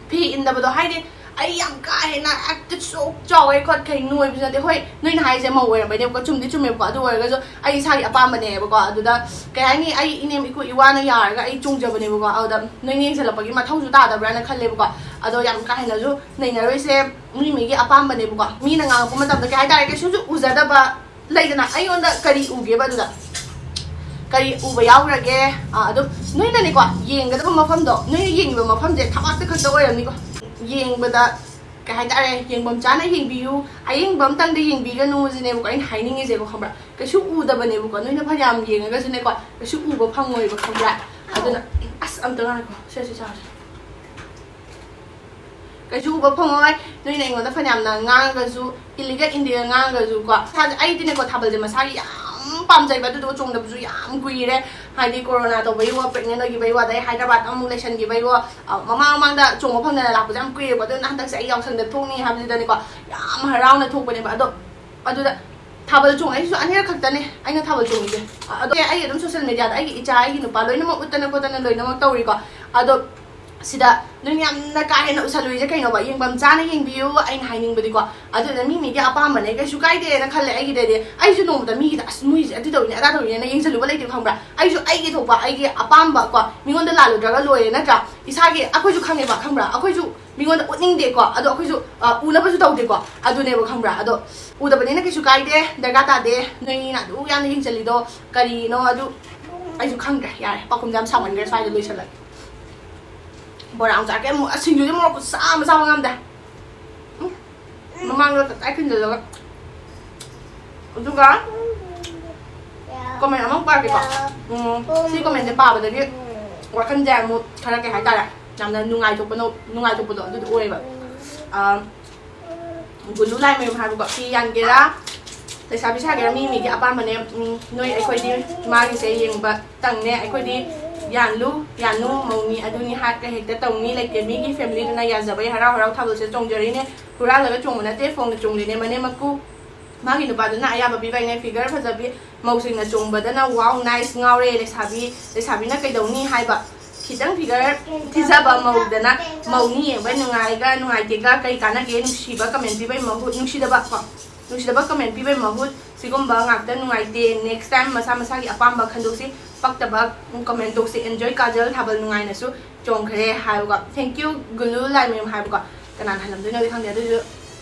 ꯐꯤ ꯏꯟꯗꯕꯗꯣ ꯍꯥꯏꯗꯤ, ꯑꯩ ꯌꯥꯝ ꯀꯥ ꯍꯦꯟꯅ ꯍꯦꯛꯇ ꯁꯨꯛ ꯆꯥꯎꯋꯦ ꯈꯣꯠꯈꯩ ꯅꯣꯏꯕꯁꯨ ꯅꯠꯇꯦ꯫ ꯍꯣꯏ, ꯅꯣꯏꯅ ꯍꯥꯏꯁꯦ ꯃꯧ ꯑꯣꯏꯔꯝꯕꯩꯅꯦꯕꯀꯣ, ꯆꯨꯝꯗꯤ ꯆꯨꯝꯃꯦꯕꯀꯣ꯫ ꯑꯗꯨ ꯑꯣꯏꯔꯒꯁꯨ ꯑꯩ ꯏꯁꯥꯒꯤ ꯑꯄꯥꯝꯕꯅꯦꯕꯀꯣ꯫ ꯑꯗꯨꯗ ꯀꯩ ꯍꯥꯏꯅꯤ, ꯑꯩ ꯏꯅꯦꯝ ꯏꯀꯨ ꯏꯋꯥꯅ ꯌꯥꯔꯒ ꯑꯩ ꯆꯣꯡꯖꯕꯅꯦꯕꯀꯣ꯫ ꯑꯗꯨꯗ ꯅꯣꯏꯅ ꯌꯦꯡꯁꯤꯜꯂꯛꯄꯒꯤ ꯃꯊꯧꯁꯨ ꯇꯥꯗꯕ꯭ꯔꯥꯅ ꯈꯜꯂꯦꯕꯀꯣ꯫ ꯑꯗꯣ ꯌꯥꯝ ꯀꯥ ꯍꯦꯟꯅꯁꯨ ꯅꯩꯅꯔꯣꯏꯁꯦ, ꯃꯤ ꯃꯤꯒꯤ ꯑꯄꯥꯝꯕꯅꯦꯕꯀꯣ꯫ ꯃꯤꯅ ꯉꯥꯡꯉꯛꯄ ꯃꯇꯝꯗ ꯀꯩ ꯍꯥꯏꯇꯥꯔꯦ, ꯀꯩꯁꯨꯁꯨ ꯎꯖꯗꯕ ꯂꯩꯗꯅ, ꯑꯩꯉꯣꯟꯗ ꯀꯔꯤ ꯎꯒꯦꯕ ꯑꯗꯨꯗ? ꯀꯔꯤ ꯎꯕ ꯌꯥꯎꯈ꯭ꯔꯒꯦ? ꯑ, ꯑꯗꯨꯝ ꯅꯣꯏꯅꯅꯦꯀꯣ, ꯌꯦꯡꯒꯗꯕ ꯃꯐꯝꯗꯣ, ꯅꯣꯏꯅ ꯌꯦꯡꯉꯤꯕ ꯃꯐꯝꯁꯦ ꯊꯕꯥꯛꯇ ꯈꯛꯇ ꯑꯣꯏꯔꯝꯅꯤꯀꯣ꯫ ꯌꯦꯡꯕꯗ, ꯀꯩ ꯍꯥꯏꯇꯥꯔꯦ, ꯌꯦꯡꯐꯝ ꯆꯥꯅ ꯌꯦꯡꯕꯤꯌꯨ, ꯑꯌꯦꯡꯕ ꯑꯝꯇꯪꯗ ꯌꯦꯡꯕꯤꯒꯅꯨ ꯁꯤꯅꯦꯕꯀꯣ ꯑꯩꯅ ꯍꯥꯏꯅꯤꯡꯉꯤꯁꯦꯀꯣ, ꯈꯪꯕ꯭ꯔꯥ? ꯀꯩꯁꯨ ꯎꯗꯕꯅꯦꯕꯀꯣ, ꯅꯣꯏꯅ ꯐꯅꯌꯥꯝ ꯌꯦꯡꯉꯒꯁꯨꯅꯦꯀꯣ, ꯀꯩꯁꯨ ꯎꯕ ꯐꯪꯉꯣꯏꯕ, ꯈꯪꯕ꯭ꯔꯥ? ꯑꯗꯨꯅ, ꯑꯁ, ꯑꯝꯇ ꯉꯥꯏꯈꯣ, ꯁꯦ, ꯁꯦ, ꯁꯥꯔꯁꯦ꯫ ꯀꯩꯁꯨ ꯎꯕ ꯐꯪꯉꯣꯏ꯫ ꯅꯣꯏꯅ ꯑꯩꯉꯣꯟꯗ ꯐꯅꯌꯥꯝꯅ ꯉꯥꯡꯉꯒꯁꯨ, ꯏꯜꯂꯤꯒ ꯏꯟꯗꯦꯒ ꯉꯥꯡꯉꯒꯁꯨ ꯀꯣ꯫ ꯏꯁꯥꯁꯦ, ꯑꯩꯗꯤꯅꯦꯀꯣ, ꯊꯥꯕꯜꯁꯦ ꯃꯁꯥꯒꯤ ꯌꯥꯝ ꯄꯥꯝꯖꯩꯕ, ꯑꯗꯨꯗꯨꯒ ꯆꯣꯡꯗꯕꯁꯨ ꯌꯥꯝ ꯀꯨꯏꯔꯦ꯫ ꯍꯥꯏꯗꯤ ꯀꯣꯔꯣꯅꯥ ꯇꯧꯕꯩꯋꯣ, ꯄ꯭ꯔꯦꯒꯅꯦꯟ ꯑꯣꯏꯈꯤꯕꯩꯋꯣ, ꯑꯗꯩ ꯍꯥꯏꯗ꯭ꯔꯕꯥꯗ ꯑꯃꯨꯛ ꯂꯩꯁꯟꯈꯤꯕꯩꯋꯣ, ꯑ, ꯃꯃꯥꯡ ꯃꯃꯥꯡꯗ ꯆꯣꯡꯕ ꯐꯪꯗꯅ ꯂꯥꯛꯄꯁꯦ ꯌꯥꯝ ꯀꯨꯏꯔꯦꯀꯣ꯫ ꯑꯗꯨꯅ ꯍꯟꯗꯛꯁꯦ ꯑꯩ ꯌꯥꯎꯁꯪꯗ ꯊꯣꯛꯅꯤ ꯍꯥꯏꯕꯁꯤꯗꯅꯦꯀꯣ, ꯌꯥꯝ ꯍꯔꯥꯎꯅ ꯊꯣꯛꯄꯅꯦꯕ꯫ ꯑꯗꯣ ꯑꯗꯨꯗ ꯊꯥꯕꯜ ꯆꯣꯡꯉꯛꯏꯁꯤꯁꯨ ꯑꯅꯤꯔꯛ ꯈꯛꯇꯅꯦ ꯑꯩꯅ ꯊꯥꯕꯜ ꯆꯣꯡꯉꯤꯁꯦ꯫ ꯑꯗꯣ ꯑꯩ ꯑꯗꯨꯝ social media ꯗ ꯑꯩꯒꯤ ꯏꯆꯥ, ꯑꯩꯒꯤ ꯅꯨꯄꯥ ꯂꯣꯏꯅꯃꯛ ꯎꯠꯇꯅ ꯈꯣꯠꯇꯅ ꯂꯣꯏꯅꯃꯛ ꯇꯧꯔꯤꯀꯣ꯫ ꯑꯗꯣ ꯁꯤꯗ ꯅꯣꯏꯅ ꯌꯥꯝꯅ ꯀꯥ ꯍꯦꯟꯅ ꯎꯁꯜꯂꯨꯏꯁꯦ ꯀꯩꯅꯣꯕ? ꯌꯦꯡꯐꯝ ꯆꯥꯅ ꯌꯦꯡꯕꯤꯌꯨ, ꯑꯩꯅ ꯍꯥꯏꯅꯤꯡꯕꯗꯤꯀꯣ꯫ ꯑꯗꯨꯗ ꯃꯤ ꯃꯤꯒꯤ ꯑꯄꯥꯝꯕꯅꯦ, ꯀꯩꯁꯨ ꯀꯥꯏꯗꯦꯅ ꯈꯜꯂꯦ ꯑꯩꯒꯤꯗꯗꯤ꯫ ꯑꯩꯁꯨ ꯅꯣꯡꯃꯇ ꯃꯤꯒꯤꯗ "ꯑꯁ, ꯃꯣꯏꯁꯦ ꯑꯗꯨ ꯇꯧꯋꯤꯅꯦ, ꯑꯗꯥ ꯇꯧꯋꯤꯅꯦꯅ" ꯌꯦꯡꯁꯤꯜꯂꯨꯕ ꯂꯩꯇꯦ, ꯈꯪꯕ꯭ꯔꯥ? ꯑꯩꯁꯨ ꯑꯩꯒꯤ ꯊꯣꯛꯄ, ꯑꯩꯒꯤ ꯑꯄꯥꯝꯕ ꯀꯣ, ꯃꯤꯉꯣꯟꯗ ꯂꯥꯜꯂꯨꯗ꯭ꯔꯒ ꯂꯣꯏꯔꯦ, ꯅꯠꯇ꯭ꯔꯥ? ꯏꯁꯥꯒꯤ, ꯑꯩꯈꯣꯏꯁꯨ ꯈꯪꯉꯦꯕ, ꯈꯪꯕ꯭ꯔꯥ? ꯑꯩꯈꯣꯏꯁꯨ ꯃꯤꯉꯣꯟꯗ ꯎꯠꯅꯤꯡꯗꯦꯀꯣ, ꯑꯗꯣ ꯑꯩꯈꯣꯏꯁꯨ, ꯑ, ꯎꯅꯕꯁꯨ ꯇꯧꯗꯦꯀꯣ, ꯑꯗꯨꯅꯦꯕ, ꯈꯪꯕ꯭ꯔꯥ? ꯑꯗꯣ ꯎꯗꯕꯅꯤꯅ ꯀꯩꯁꯨ ꯀꯥꯏꯗꯦ, ꯗꯔꯀꯥꯔ ꯇꯥꯗꯦ꯫ ꯅꯣꯏꯅ ꯑꯗꯨ ꯌꯥꯝꯅ ꯌꯦꯡꯁꯤꯜꯂꯤꯗꯣ ꯀꯔꯤꯅꯣ? ꯑꯗꯨ ꯑꯩꯁꯨ ꯈꯪꯗ꯭ꯔꯦ, ꯌꯥꯔꯦ, ꯄꯥꯎꯈꯨꯝꯁꯦ ꯌꯥꯝ ꯁꯥꯡꯃꯟꯈ꯭ꯔꯦ, ꯁ꯭ꯋꯥꯏꯗ ꯂꯣꯏꯁꯤꯜꯂꯒꯦ꯫ ꯕꯣꯔꯥ ꯑꯃꯨꯛ ꯆꯥꯔꯛꯀꯦ꯫ ꯑꯃꯨꯛ, ꯑꯁ, ꯁꯤꯡꯖꯨꯁꯦ ꯃꯣꯔꯣꯛ ꯈꯨꯠꯁꯥ ꯑꯃ ꯆꯥꯕ ꯉꯝꯗꯦ꯫ ꯎꯝ꯫ ꯃꯃꯥꯡꯗ ꯇꯞꯇꯥꯏ ꯊꯤꯟꯖꯤꯜꯂꯒ꯫ ꯑꯗꯨꯒ comment ꯑꯃ ꯄꯥꯒꯦꯀꯣ꯫ ꯎꯝ, ꯁꯤ comment ꯁꯦ ꯄꯥꯕꯗꯒꯤ ꯋꯥꯈꯜꯁꯦ ꯑꯃꯨꯛ ꯈꯔ, ꯀꯩ ꯍꯥꯏꯇꯥꯔꯦ, ꯌꯥꯝꯅ ꯅꯨꯡꯉꯥꯏꯊꯣꯛꯄꯗꯣ, ꯅꯨꯡꯉꯥꯏꯊꯣꯛꯄꯗꯣ ꯑꯗꯨꯗꯣ ꯑꯣꯏꯌꯦꯕ꯫ ꯑꯥ, ꯒꯨꯂꯨ ꯂꯥꯏꯃꯌꯨꯝ ꯍꯥꯏꯕꯀꯣ, ꯐꯤ ꯌꯥꯟꯒꯦꯔꯥ, ꯂꯩꯁꯥꯕꯤ ꯁꯥꯒꯦꯔꯥ, ꯃꯤ ꯃꯤꯒꯤ ꯑꯄꯥꯝꯕꯅꯦ꯫ ꯎꯝ, ꯅꯣꯏ, ꯑꯩꯈꯣꯏꯗꯤ ꯃꯥꯒꯤꯁꯦ ꯌꯦꯡꯕ ꯇꯪꯅꯦ꯫ ꯑꯩꯈꯣꯏꯗꯤ ꯌꯥꯟꯂꯨ, ꯌꯥꯟꯅꯨ, ꯃꯧꯅꯤ, ꯑꯗꯨꯅꯤ ꯍꯥꯏꯔꯒ ꯍꯦꯛꯇ ꯇꯧꯅꯤ ꯂꯩꯇꯦ꯫ ꯃꯤꯒꯤ family ꯗꯨꯅ ꯌꯥꯖꯕꯩ ꯍꯔꯥꯎ ꯍꯔꯥꯎ ꯊꯥꯕꯜꯁꯦ ꯆꯣꯡꯖꯔꯤꯅꯦ꯫ ꯍꯨꯔꯥꯜꯂꯒ ꯆꯣꯡꯕ ꯅꯠꯇꯦ, ꯐꯣꯡꯅ ꯆꯣꯡꯂꯤꯅꯦ꯫ ꯃꯅꯦꯝ ꯃꯀꯨ, ꯃꯥꯒꯤ ꯅꯨꯄꯥꯗꯨꯅ ꯑꯌꯥꯕ ꯄꯤꯕꯩꯅꯦ꯫ Figure ꯐꯖꯕꯤ, ꯃꯧꯁꯤꯡꯅ ꯆꯣꯡꯕꯗꯅ wow, nice, ꯉꯥꯎꯔꯦ꯫ ꯂꯩꯁꯥꯕꯤ, ꯂꯩꯁꯥꯕꯤꯅ ꯀꯩꯗꯧꯅꯤ ꯍꯥꯏꯕ? ꯈꯤꯇꯪ figure ꯊꯤꯖꯕ ꯃꯧꯗꯅ ꯃꯧꯅꯤ ꯌꯦꯡꯕ ꯅꯨꯡꯉꯥꯏꯒ ꯅꯨꯡꯉꯥꯏꯇꯦꯒ ꯀꯩ ꯀꯥꯟꯅꯒꯦ? ꯅꯨꯡꯁꯤꯕ comment ꯄꯤꯕꯩ ꯃꯍꯨꯠ, ꯅꯨꯡꯁꯤꯗꯕ ꯀꯣ, ꯅꯨꯡꯁꯤꯗꯕ comment ꯄꯤꯕꯩ ꯃꯍꯨꯠ ꯁꯤꯒꯨꯝꯕ ꯉꯥꯛꯇ ꯅꯨꯡꯉꯥꯏꯇꯦ꯫ Next time ꯃꯁꯥ ꯃꯁꯥꯒꯤ ꯑꯄꯥꯝꯕ ꯈꯟꯗꯣꯛꯁꯤ꯫ ꯄꯛꯇꯕ comment ꯇꯣꯛꯁꯤ꯫ Enjoy ꯀꯥꯖꯜ, ꯊꯥꯕꯜ ꯅꯨꯡꯉꯥꯏꯅꯁꯨ ꯆꯣꯡꯈ꯭ꯔꯦ ꯍꯥꯏꯕꯀꯣ꯫ Thank you ꯒꯨꯂꯨ ꯂꯥꯏꯃꯌꯨꯝ ꯍꯥꯏꯕꯀꯣ꯫ ꯀꯅꯥꯅ ꯍꯜꯂꯝꯗꯣꯏꯅꯣꯗꯤ ꯈꯪꯗꯦ, ꯑꯗꯨꯏꯁꯨ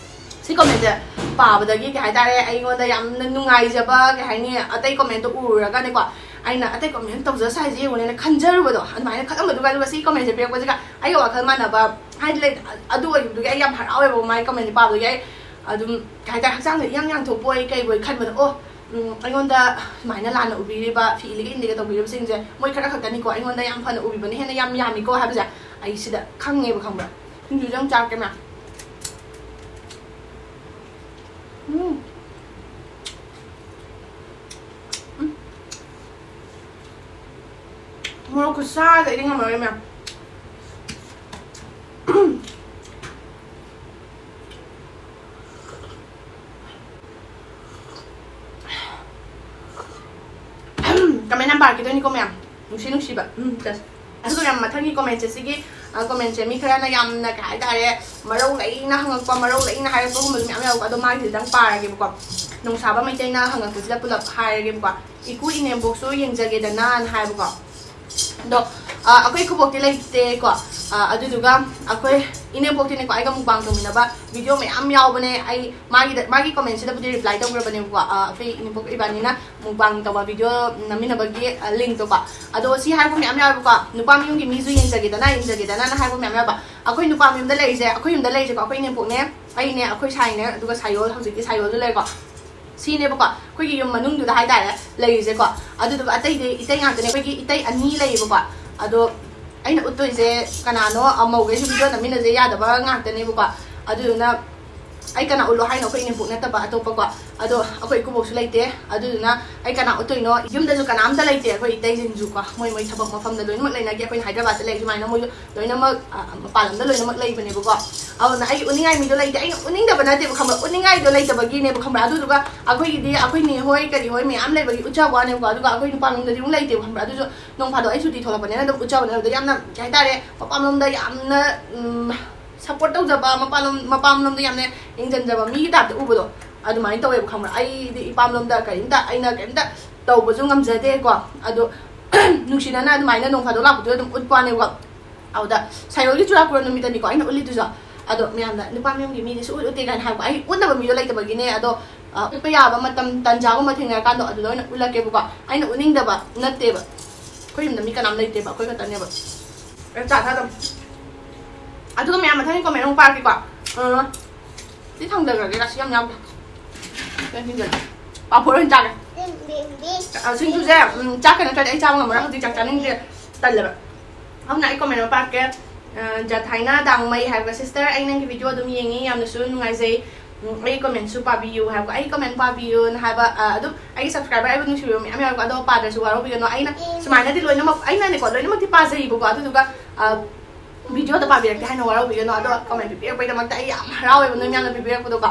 ꯁꯤ comment ꯁꯦ ꯄꯥꯕꯗꯒꯤ, ꯀꯩ ꯍꯥꯏꯇꯥꯔꯦ, ꯑꯩꯉꯣꯟꯗ ꯌꯥꯝꯅ ꯅꯨꯡꯉꯥꯏꯖꯕ, ꯀꯩ ꯍꯥꯏꯅꯤ, ꯑꯇꯩ comment ꯇꯣ ꯎꯔꯨꯔꯒꯅꯦꯀꯣ, ꯑꯩꯅ "ꯑꯇꯩ comment ꯇꯧꯖ ꯁꯥꯏꯁꯦ ꯌꯦꯡꯉꯨꯅꯦꯅ" ꯈꯟꯖꯔꯨꯕꯗꯣ, ꯑꯗꯨꯃꯥꯏꯅ ꯈꯜꯂꯝꯕꯗꯨꯒ, ꯑꯗꯨꯒ ꯁꯤ comment ꯁꯦ ꯄꯤꯔꯛꯄꯁꯤꯒ ꯑꯩꯒ ꯋꯥꯈꯜ ꯃꯥꯟꯅꯕ ꯍꯥꯏꯗꯤ ꯂꯩ, ꯑꯗꯨ ꯑꯣꯏꯈꯤꯕꯗꯨꯒꯤ ꯑꯩ ꯌꯥꯝ ꯍꯔꯥꯎꯋꯦꯕ꯫ ꯃꯥꯏ comment ꯁꯦ ꯄꯥꯕꯗꯒꯤ ꯑꯩ ꯑꯗꯨꯝ, ꯀꯩ ꯍꯥꯏꯇꯥꯔꯦ, ꯍꯛꯆꯥꯡꯗ ꯏꯌꯥꯡ ꯌꯥꯡꯊꯣꯛꯄꯣꯏ ꯀꯩꯕꯣꯏ ꯈꯟꯕꯗꯣ꯫ ꯑꯣ, ꯎꯝ, ꯑꯩꯉꯣꯟꯗ ꯁꯨꯃꯥꯏꯅ ꯂꯥꯟꯅ ꯎꯕꯤꯔꯤꯕ, ꯐꯤ ꯏꯜꯂꯤꯒ ꯏꯟꯗꯦꯒ ꯇꯧꯕꯤꯔꯤꯕꯁꯤꯡꯁꯦ ꯃꯣꯏ ꯈꯔ ꯈꯛꯇꯅꯤꯀꯣ, ꯑꯩꯉꯣꯟꯗ ꯌꯥꯝ ꯐꯅ ꯎꯕꯤꯕꯅ ꯍꯦꯟꯅ ꯌꯥꯝ ꯌꯥꯝꯃꯤꯀꯣ ꯍꯥꯏꯕꯁꯦ ꯑꯩ ꯁꯤꯗ ꯈꯪꯉꯦꯕ, ꯈꯪꯕ꯭ꯔꯥ? ꯁꯤꯡꯖꯨꯁꯦ ꯑꯃꯨꯛ ꯆꯥꯔꯛꯀꯦ, ꯃꯌꯥꯝ꯫ ꯎꯝ꯫ ꯎꯝ꯫ ꯃꯣꯔꯣꯛ ꯈꯨꯁꯥꯁꯦ ꯑꯩꯗꯤ ꯉꯝꯃꯔꯣꯏ, ꯃꯌꯥꯝ꯫ ꯀꯩꯗꯧꯅꯤꯀꯣ ꯃꯌꯥꯝ? ꯅꯨꯡꯁꯤ ꯅꯨꯡꯁꯤꯕ꯫ ꯎꯝ, just꯫ ꯑꯗꯨꯒ ꯌꯥꯝ ꯃꯊꯪꯒꯤ comment ꯁꯦ ꯁꯤꯒꯤ, ꯑ, comment ꯁꯦ ꯃꯤ ꯈꯔꯅ ꯌꯥꯝꯅ, ꯀꯩ ꯍꯥꯏꯇꯥꯔꯦ, ꯃꯔꯧ ꯂꯩꯅ ꯍꯪꯉꯛꯄ, ꯃꯔꯧ ꯂꯩꯅ ꯍꯥꯏꯔꯛꯄꯒꯨꯝꯕꯁꯨ ꯃꯌꯥꯝ ꯌꯥꯎꯕ꯫ ꯑꯗꯣ ꯃꯥꯒꯤꯁꯤꯗꯪ ꯄꯥꯔꯒꯦꯕꯀꯣ꯫ ꯅꯣꯡꯁꯥꯕ ꯃꯩꯇꯩꯅ ꯍꯪꯉꯛꯄꯁꯤꯗ ꯄꯨꯂꯞ ꯍꯥꯏꯔꯒꯦꯕꯀꯣ꯫ "ꯏꯀꯨ ꯏꯅꯦꯝꯕꯣꯛꯁꯨ ꯌꯦꯡꯖꯒꯦꯗꯅ" ꯍꯥꯏꯕꯀꯣ꯫ ꯑꯗꯣ, ꯑ, ꯑꯩꯈꯣꯏ ꯏꯀꯨꯕꯣꯛꯇꯤ ꯂꯩꯇꯦꯀꯣ꯫ ꯑ, ꯑꯗꯨꯗꯨꯒ ꯑꯩꯈꯣꯏ ꯏꯅꯦꯝꯕꯣꯛꯇꯤꯅꯦꯀꯣ, ꯑꯩꯒ mukbang ꯇꯧꯃꯤꯟꯅꯕ video ꯃꯌꯥꯝ ꯌꯥꯎꯕꯅꯦ꯫ ꯑꯩ ꯃꯥꯒꯤꯗ, ꯃꯥꯒꯤ comment ꯁꯤꯗꯕꯨꯗꯤ reply ꯇꯧꯈ꯭ꯔꯕꯅꯦꯕꯀꯣ꯫ ꯑ, ꯑꯩꯈꯣꯏ ꯏꯅꯦꯝꯕꯣꯛ ꯏꯕꯥꯅꯤꯅ mukbang ꯇꯧꯕ video ꯅꯝꯃꯤꯟꯅꯕꯒꯤ, ꯑ, link ꯇꯣꯀꯣ꯫ ꯑꯗꯣ ꯁꯤ ꯍꯥꯏꯔꯛꯄ ꯃꯌꯥꯝ ꯌꯥꯎꯋꯦꯕꯀꯣ, "ꯅꯨꯄꯥ ꯃꯌꯨꯝꯒꯤ ꯃꯤꯁꯨ ꯌꯦꯡꯖꯒꯦꯗꯅ, ꯌꯦꯡꯖꯒꯦꯗꯅ" ꯍꯥꯏꯕ ꯃꯌꯥꯝ ꯌꯥꯎꯕ꯫ ꯑꯩꯈꯣꯏ ꯅꯨꯄꯥ ꯃꯌꯨꯝꯗ ꯂꯩꯔꯤꯁꯦ, ꯑꯩꯈꯣꯏ ꯌꯨꯝꯗ ꯂꯩꯔꯤꯁꯦꯀꯣ, ꯑꯩꯈꯣꯏ ꯏꯅꯦꯝꯄꯣꯛꯅꯦ, ꯑꯩꯅꯦ, ꯑꯩꯈꯣꯏ ꯁꯥꯏꯅꯦ, ꯑꯗꯨꯒ ꯁꯥꯏꯌꯣꯜ, ꯍꯧꯖꯤꯛꯇꯤ ꯁꯥꯏꯌꯣꯜꯁꯨ ꯂꯩꯔꯦꯀꯣ꯫ ꯁꯤꯅꯦꯕꯀꯣ ꯑꯩꯈꯣꯏꯒꯤ ꯌꯨꯝ ꯃꯅꯨꯡꯗꯨꯗ ꯍꯥꯏꯇꯥꯔꯦ ꯂꯩꯔꯤꯁꯦꯀꯣ꯫ ꯑꯗꯨꯗꯨꯒ ꯑꯇꯩꯗꯤ ꯏꯇꯩ ꯉꯥꯛꯇꯅꯦ, ꯑꯩꯈꯣꯏꯒꯤ ꯏꯇꯩ ꯑꯅꯤ ꯂꯩꯌꯦꯕꯀꯣ꯫ ꯑꯗꯣ ꯑꯩꯅ ꯎꯠꯇꯣꯏꯁꯦ ꯀꯅꯥꯅꯣ, ꯑ, ꯃꯧꯈꯩꯁꯨ video ꯅꯝꯃꯤꯟꯅꯁꯦ ꯌꯥꯗꯕ ꯉꯥꯛꯇꯅꯦꯕꯀꯣ꯫ ꯑꯗꯨꯗꯨꯅ ꯑꯩ ꯀꯅꯥ ꯎꯠꯂꯣ ꯍꯥꯏꯅꯣ? ꯑꯩꯈꯣꯏ ꯏꯅꯦꯝꯄꯣꯛ ꯅꯠꯇꯕ ꯑꯇꯣꯞꯄꯀꯣ꯫ ꯑꯗꯣ ꯑꯩꯈꯣꯏ ꯏꯀꯨꯕꯣꯛꯁꯨ ꯂꯩꯇꯦ, ꯑꯗꯨꯗꯨꯅ ꯑꯩ ꯀꯅꯥ ꯎꯠꯇꯣꯏꯅꯣ? ꯌꯨꯝꯗꯁꯨ ꯀꯅꯥꯝꯇ ꯂꯩꯇꯦ, ꯑꯩꯈꯣꯏ ꯏꯇꯩꯁꯤꯡꯁꯨꯀꯣ꯫ ꯃꯣꯏ ꯃꯣꯏ ꯊꯕꯛ ꯃꯐꯝꯗ ꯂꯣꯏꯅꯃꯛ ꯂꯩꯅꯈꯤ꯫ ꯑꯩꯈꯣꯏꯅ ꯍꯥꯏꯗ꯭ꯔꯕꯥꯗꯇ ꯂꯩ ꯁꯨꯃꯥꯏꯅ, ꯃꯣꯏꯁꯨ ꯂꯣꯏꯅꯃꯛ, ꯑ, ꯃꯄꯥꯟ ꯂꯝꯗ ꯂꯣꯏꯅꯃꯛ ꯂꯩꯕꯅꯦꯕꯀꯣ꯫ ꯑꯗꯨꯅ ꯑꯩ ꯎꯠꯅꯤꯡꯉꯥꯏ ꯃꯤꯗꯣ ꯂꯩꯇꯦ꯫ ꯑꯩꯅ ꯎꯠꯅꯤꯡꯗꯕ ꯅꯠꯇꯦꯕ, ꯈꯪꯕ꯭ꯔꯥ? ꯎꯠꯅꯤꯡꯉꯥꯏꯗꯣ ꯂꯩꯇꯕꯒꯤꯅꯦꯕ, ꯈꯪꯕ꯭ꯔꯥ? ꯑꯗꯨꯗꯨꯒ ꯑꯩꯈꯣꯏꯒꯤꯗꯤ ꯑꯩꯈꯣꯏ ꯅꯦ ꯍꯣꯏ ꯀꯔꯤ ꯍꯣꯏ ꯃꯌꯥꯝ ꯂꯩꯕꯒꯤ ꯎꯠꯆꯕ ꯋꯥꯅꯦꯕꯀꯣ꯫ ꯑꯗꯨꯒ ꯑꯩꯈꯣꯏ ꯅꯨꯄꯥ ꯃꯌꯨꯝꯗꯗꯤ ꯑꯃꯨꯛ ꯂꯩꯇꯦꯕ, ꯈꯪꯕ꯭ꯔꯥ? ꯑꯗꯨꯁꯨ ꯅꯣꯡ ꯐꯥꯗꯣꯛ ꯑꯩ ꯁꯨꯇꯤ ꯊꯣꯛꯂꯛꯄꯅꯤꯅ ꯑꯗꯨꯝ ꯎꯠꯆꯕꯅꯦ꯫ ꯑꯗꯨꯗ ꯌꯥꯝꯅ, ꯀꯩ ꯍꯥꯏꯇꯥꯔꯦ, ꯃꯄꯥꯟꯂꯣꯝꯗ ꯌꯥꯝꯅ, ꯎꯝ, support ꯇꯧꯖꯕ, ꯃꯄꯥꯟꯂꯣꯝ, ꯃꯄꯥꯟꯂꯣꯝꯗ ꯌꯥꯝꯅ ꯌꯦꯡꯁꯤꯟꯖꯕ ꯃꯤꯒꯤ type ꯇ ꯎꯕꯗꯣ ꯑꯗꯨꯃꯥꯏꯅ ꯇꯧꯋꯦꯕ, ꯈꯪꯕ꯭ꯔꯥ? ꯑꯩꯗꯤ ꯏꯄꯥꯝꯂꯣꯝꯗ ꯀꯔꯤꯝꯇ, ꯑꯩꯅ ꯀꯔꯤꯝꯇ ꯇꯧꯕꯁꯨ ꯉꯝꯖꯗꯦꯀꯣ꯫ ꯑꯗꯣ ꯅꯨꯡꯁꯤꯅꯅ ꯑꯗꯨꯃꯥꯏꯅ ꯅꯣꯡ ꯐꯥꯗꯣꯛ ꯂꯥꯛꯄꯗꯨꯗ ꯑꯗꯨꯝ ꯎꯠꯄ ꯋꯥꯅꯦꯕꯀꯣ꯫ ꯑꯗꯨꯗ ꯁꯥꯏꯌꯣꯜꯒꯤ ꯆꯨꯔꯥꯀꯣꯔꯣꯟ ꯅꯨꯃꯤꯠꯇꯅꯤꯀꯣ ꯑꯩꯅ ꯎꯠꯂꯤꯗꯨꯁꯨ꯫ ꯑꯗꯣ ꯃꯌꯥꯝꯅ "ꯅꯨꯄꯥ ꯃꯌꯨꯝꯒꯤ ꯃꯤꯗꯤ ꯁꯨꯛꯎꯠ ꯎꯠꯇꯦ" ꯀꯥꯏꯅ ꯍꯥꯏꯕꯀꯣ꯫ ꯑꯩ ꯎꯠꯅꯕ ꯃꯤꯗꯣ ꯂꯩꯇꯕꯒꯤꯅꯦ꯫ ꯑꯗꯣ, ꯑ, ꯎꯠꯄ ꯌꯥꯕ ꯃꯇꯝ ꯇꯟꯖꯥꯒꯨꯝꯕ ꯊꯦꯡꯅꯔꯀꯥꯟꯗꯣ ꯑꯗꯨꯗ ꯑꯣꯏꯅ ꯎꯠꯂꯛꯀꯦꯕꯀꯣ꯫ ꯑꯩꯅ ꯎꯠꯅꯤꯡꯗꯕ ꯅꯠꯇꯦꯕ꯫ ꯑꯩꯈꯣꯏ ꯌꯨꯝꯗ ꯃꯤ ꯀꯅꯥꯝ ꯂꯩꯇꯦꯕ, ꯑꯩꯈꯣꯏ ꯈꯛꯇꯅꯦꯕ꯫ ꯑꯩ ꯆꯥ ꯊꯛꯑꯗꯝ꯫ ꯑꯗꯨꯒ ꯃꯌꯥꯝ ꯃꯊꯪꯒꯤ comment ꯑꯃꯨꯛ ꯄꯥꯔꯛꯀꯦꯀꯣ꯫ ꯑ, ꯁꯤ ꯊꯥꯡꯗꯈ꯭ꯔꯒꯦ, ꯉꯁꯤ ꯌꯥꯝ ꯌꯥꯎꯗꯦ꯫ ꯁꯤ ꯊꯥꯡꯖꯤꯜꯂꯦ꯫ ꯄꯥꯐꯣꯔ ꯑꯣꯏꯅ ꯆꯥꯒꯦ꯫ ꯑ, ꯁꯤꯡꯖꯨꯁꯦ, ꯎꯝ, ꯆꯥꯛꯀ ꯅꯠꯇ꯭ꯔꯗꯤ ꯑꯩ ꯆꯥꯕ ꯉꯝꯃꯔꯣꯏ꯫ ꯍꯧꯖꯤꯛ ꯆꯥꯛ ꯆꯥꯅꯤꯡꯗ꯭ꯔꯦ꯫ ꯇꯜꯂꯦꯕ꯫ ꯑꯗꯨꯅ ꯑꯩ comment ꯑꯃ ꯄꯥꯔꯛꯀꯦ꯫ ꯑ, ꯖꯊꯥꯏꯅ ꯗꯥꯡꯃꯩ ꯍꯥꯏꯕ, "Sister, ꯑꯩ ꯅꯪꯒꯤ video ꯑꯗꯨꯝ ꯌꯦꯡꯉꯤ, ꯌꯥꯝꯅꯁꯨ ꯅꯨꯡꯉꯥꯏꯖꯩ꯫ ꯎꯝ, ꯑꯩ comment ꯁꯨ ꯄꯥꯕꯤꯌꯨ" ꯍꯥꯏꯕꯀꯣ꯫ ꯑꯩ comment ꯄꯥꯕꯤꯌꯨꯅ ꯍꯥꯏꯕ, ꯑ, ꯑꯗꯨꯝ ꯑꯩꯒꯤ subscriber ꯑꯩꯕꯨ ꯅꯨꯡꯁꯤꯕꯤꯕ ꯃꯌꯥꯝ ꯌꯥꯎꯋꯦꯀꯣ꯫ ꯑꯗꯣ ꯄꯥꯗ꯭ꯔꯁꯨ ꯋꯥꯔꯧꯕꯤꯒꯅꯣ꯫ ꯑꯩꯅ ꯁꯨꯃꯥꯏꯅꯗꯤ ꯂꯣꯏꯅꯃꯛ, ꯑꯩꯅꯅꯦꯀꯣ, ꯂꯣꯏꯅꯃꯛꯇꯤ ꯄꯥꯖꯩꯕꯀꯣ꯫ ꯑꯗꯨꯗꯨꯒ, ꯑ, ꯚꯤꯗꯤꯑꯣꯗ ꯄꯥꯕꯤꯔꯛꯇꯦ ꯍꯥꯏꯅ ꯋꯥꯔꯧꯕꯤꯒꯅꯨ, ꯑꯗꯣ ꯀꯃꯦꯟ ꯄꯤꯕꯤꯔꯛꯄꯒꯤꯗꯃꯛꯇ ꯑꯩ ꯌꯥꯝ ꯍꯔꯥꯎꯋꯦꯕ, ꯅꯣꯏ ꯃꯌꯥꯝꯅ ꯄꯤꯕꯤꯔꯛꯄꯗꯣꯀꯣ꯫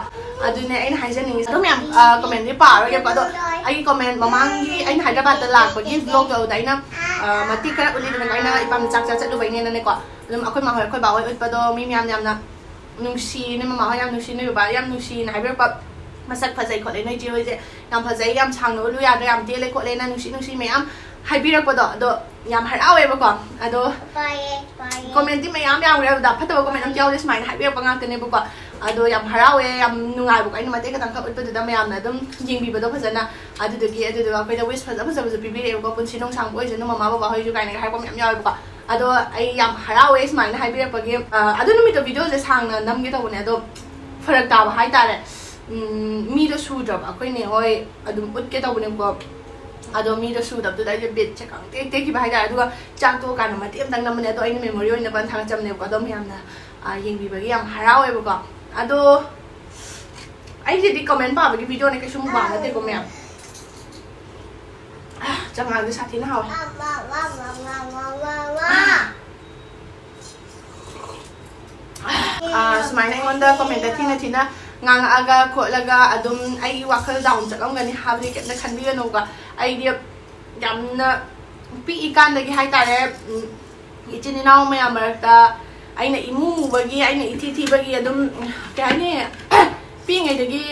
ꯑꯗꯨꯅꯦ ꯑꯩꯅ ꯍꯥꯏꯖꯅꯤꯡꯉꯤꯁꯦ꯫ ꯑꯗꯨꯝ ꯌꯥꯝ ꯀꯃꯦꯟꯗꯤ ꯄꯥꯔꯣꯏꯒꯦꯀꯣ, ꯑꯗꯣ ꯑꯩꯒꯤ ꯀꯃꯦꯟ ꯃꯃꯥꯡꯒꯤ ꯑꯩꯅ ꯍꯥꯏꯗ꯭ꯔꯕꯥꯗꯇ ꯂꯥꯛꯄꯒꯤ ꯕ꯭ꯂꯣꯛꯇꯣ, ꯑꯗꯨꯗ ꯑꯩꯅ ꯃꯇꯦꯛ ꯈꯔ ꯎꯠꯂꯤꯗꯅꯀꯣ, ꯑꯩꯅ ꯏꯄꯥꯝꯗ ꯆꯥꯛ ꯆꯥ ꯆꯠꯂꯨꯕꯩꯅꯦꯅꯅꯦꯀꯣ꯫ ꯑꯗꯨꯝ ꯑꯩꯈꯣꯏ ꯃꯥ ꯍꯣꯏ ꯑꯩꯈꯣꯏ ꯕꯥ ꯍꯣꯏ ꯎꯠꯄꯗꯣ ꯃꯤ ꯃꯌꯥꯝ ꯌꯥꯝꯅ ꯅꯨꯡꯁꯤ, ꯅꯣꯏ ꯃꯃꯥ ꯍꯣꯏ ꯌꯥꯝ ꯅꯨꯡꯁꯤ, ꯅꯣꯏ ꯕꯕꯥ ꯌꯥꯝ ꯅꯨꯡꯁꯤꯅ ꯍꯥꯏꯕꯤꯔꯛꯄ, ꯃꯁꯛ ꯐꯖꯩ ꯈꯣꯠꯂꯦ, ꯅꯣꯏ ꯏꯆꯦ ꯍꯣꯏꯁꯦ ꯌꯥꯝ ꯐꯖꯩ, ꯌꯥꯝ ꯁꯥꯡꯅ ꯎꯠꯂꯨ ꯌꯥꯗ꯭ꯔꯥ, ꯌꯥꯝ ꯇꯦꯜꯂꯦ ꯈꯣꯠꯂꯦꯅ ꯅꯨꯡꯁꯤ ꯅꯨꯡꯁꯤ ꯃꯌꯥꯝ ꯍꯥꯏꯕꯤꯔꯛꯄꯗꯣ, ꯑꯗꯣ ꯌꯥꯝ ꯍꯔꯥꯎꯋꯦꯕꯀꯣ꯫ ꯑꯗꯣ ꯀꯣꯃꯦꯟꯇꯤ ꯃꯌꯥꯝ ꯌꯥꯝꯈ꯭ꯔꯦ, ꯑꯗꯨꯗ ꯐꯠꯇꯕ ꯀꯣꯃꯦꯟ ꯑꯝꯇ ꯌꯥꯎꯗꯦ, ꯁꯨꯃꯥꯏꯅ ꯍꯥꯏꯕꯤꯔꯛꯄ ꯉꯥꯛꯇꯅꯦꯕꯀꯣ꯫ ꯑꯗꯣ ꯌꯥꯝ ꯍꯔꯥꯎꯋꯦ, ꯌꯥꯝ ꯅꯨꯡꯉꯥꯏꯕꯀꯣ, ꯑꯩꯅ ꯃꯇꯦꯛ ꯈꯛꯇꯪ ꯈꯛ ꯎꯠꯄꯗꯨꯗ ꯃꯌꯥꯝꯅ ꯑꯗꯨꯝ ꯌꯦꯡꯕꯤꯕꯗꯣ ꯐꯖꯅ꯫ ꯑꯗꯨꯗꯨꯒꯤ ꯑꯗꯨꯗꯨꯒ ꯑꯩꯈꯣꯏꯗ ꯋꯤꯁ ꯐꯖ ꯐꯖꯕꯁꯨ ꯄꯤꯕꯤꯔꯛꯑꯦꯕꯀꯣ, "ꯄꯨꯟꯁꯤ ꯅꯨꯡꯁꯥꯡꯕ ꯑꯣꯏꯁꯅꯨ ꯃꯃꯥ ꯕꯕꯥ ꯍꯣꯏꯁꯨ" ꯀꯥꯏꯅꯒ ꯍꯥꯏꯔꯛꯄ ꯃꯌꯥꯝ ꯌꯥꯎꯋꯦꯕꯀꯣ꯫ ꯑꯗꯣ ꯑꯩ ꯌꯥꯝ ꯍꯔꯥꯎꯋꯦ ꯁꯨꯃꯥꯏꯅ ꯍꯥꯏꯕꯤꯔꯛꯄꯒꯤ꯫ ꯑ, ꯑꯗꯨ ꯅꯨꯃꯤꯠꯇꯣ ꯚꯤꯗꯤꯑꯣꯁꯦ ꯁꯥꯡꯅ ꯅꯝꯒꯦ ꯇꯧꯕꯅꯦ, ꯑꯗꯣ ꯐꯔꯛ ꯇꯥꯕ ꯍꯥꯏꯇꯥꯔꯦ꯫ ꯎꯝ, ꯃꯤꯗꯣ ꯁꯨꯗ꯭ꯔꯕ, ꯑꯩꯈꯣꯏ ꯅꯦ ꯍꯣꯏ ꯑꯗꯨꯝ ꯎꯠꯀꯦ ꯇꯧꯕꯅꯦꯕꯀꯣ꯫ ꯑꯗꯣ ꯃꯤꯗꯣ ꯁꯨꯗꯕꯗꯨꯗ ꯑꯩꯁꯦ ꯕꯤꯠꯁꯦ ꯈꯪꯇꯦꯛ ꯇꯦꯛꯈꯤꯕ ꯍꯥꯏꯇꯥꯔꯦ꯫ ꯑꯗꯨꯒ ꯆꯥꯛ ꯇꯣꯛꯑꯀꯥꯟꯗ ꯃꯇꯦꯛ ꯑꯃꯇꯪ ꯅꯝꯕꯅꯦ, ꯑꯗꯣ ꯑꯩꯅ ꯃꯦꯃꯣꯔꯤ ꯑꯣꯏꯅꯕ ꯊꯥꯒꯠꯆꯕꯅꯦꯕꯀꯣ꯫ ꯑꯗꯣ ꯃꯌꯥꯝꯅ, ꯑ, ꯌꯦꯡꯕꯤꯕꯒꯤ ꯌꯥꯝ ꯍꯔꯥꯎꯋꯦꯕꯀꯣ꯫ ꯑꯗꯣ ꯑꯩꯁꯤꯗꯤ ꯀꯃꯦꯟ ꯄꯥꯕꯒꯤ ꯚꯤꯗꯤꯑꯣꯅꯦ, ꯀꯩꯁꯨ ꯃꯨꯛꯕꯥꯡ ꯅꯠꯇꯦꯀꯣ ꯃꯌꯥꯝ꯫ ꯑ, ꯆꯉꯥꯡꯁꯦ ꯁꯥꯊꯤꯅ ꯍꯥꯎꯋꯦ꯫ ꯑ, ꯁꯨꯃꯥꯏꯅ ꯑꯩꯉꯣꯟꯗ ꯀꯃꯦꯟꯇ ꯊꯤꯅ ꯊꯤꯅ ꯉꯥꯡꯉꯛꯑꯒ ꯈꯣꯠꯂꯒ ꯑꯗꯨꯝ ꯑꯩꯒꯤ ꯋꯥꯈꯜ ꯗꯥꯎꯟ ꯆꯠꯂꯝꯒꯅꯤ ꯍꯥꯏꯕꯗꯤ ꯀꯩꯝꯇ ꯈꯟꯕꯤꯒꯅꯨꯕ꯫ ꯑꯩꯗꯤ ꯌꯥꯝꯅ ꯄꯤꯛꯏꯀꯥꯟꯗꯒꯤ ꯍꯥꯏꯇꯥꯔꯦ, ꯎꯝ, ꯏꯆꯤꯟ ꯏꯅꯥꯎ ꯃꯌꯥꯝ ꯃꯔꯛꯇ ꯑꯩꯅ ꯏꯃꯨ ꯃꯨꯕꯒꯤ, ꯑꯩꯅ ꯏꯊꯤ ꯊꯤꯕꯒꯤ ꯑꯗꯨꯝ, ꯀꯩ ꯍꯥꯏꯅꯤ, ꯄꯤꯛꯏꯉꯩꯗꯒꯤ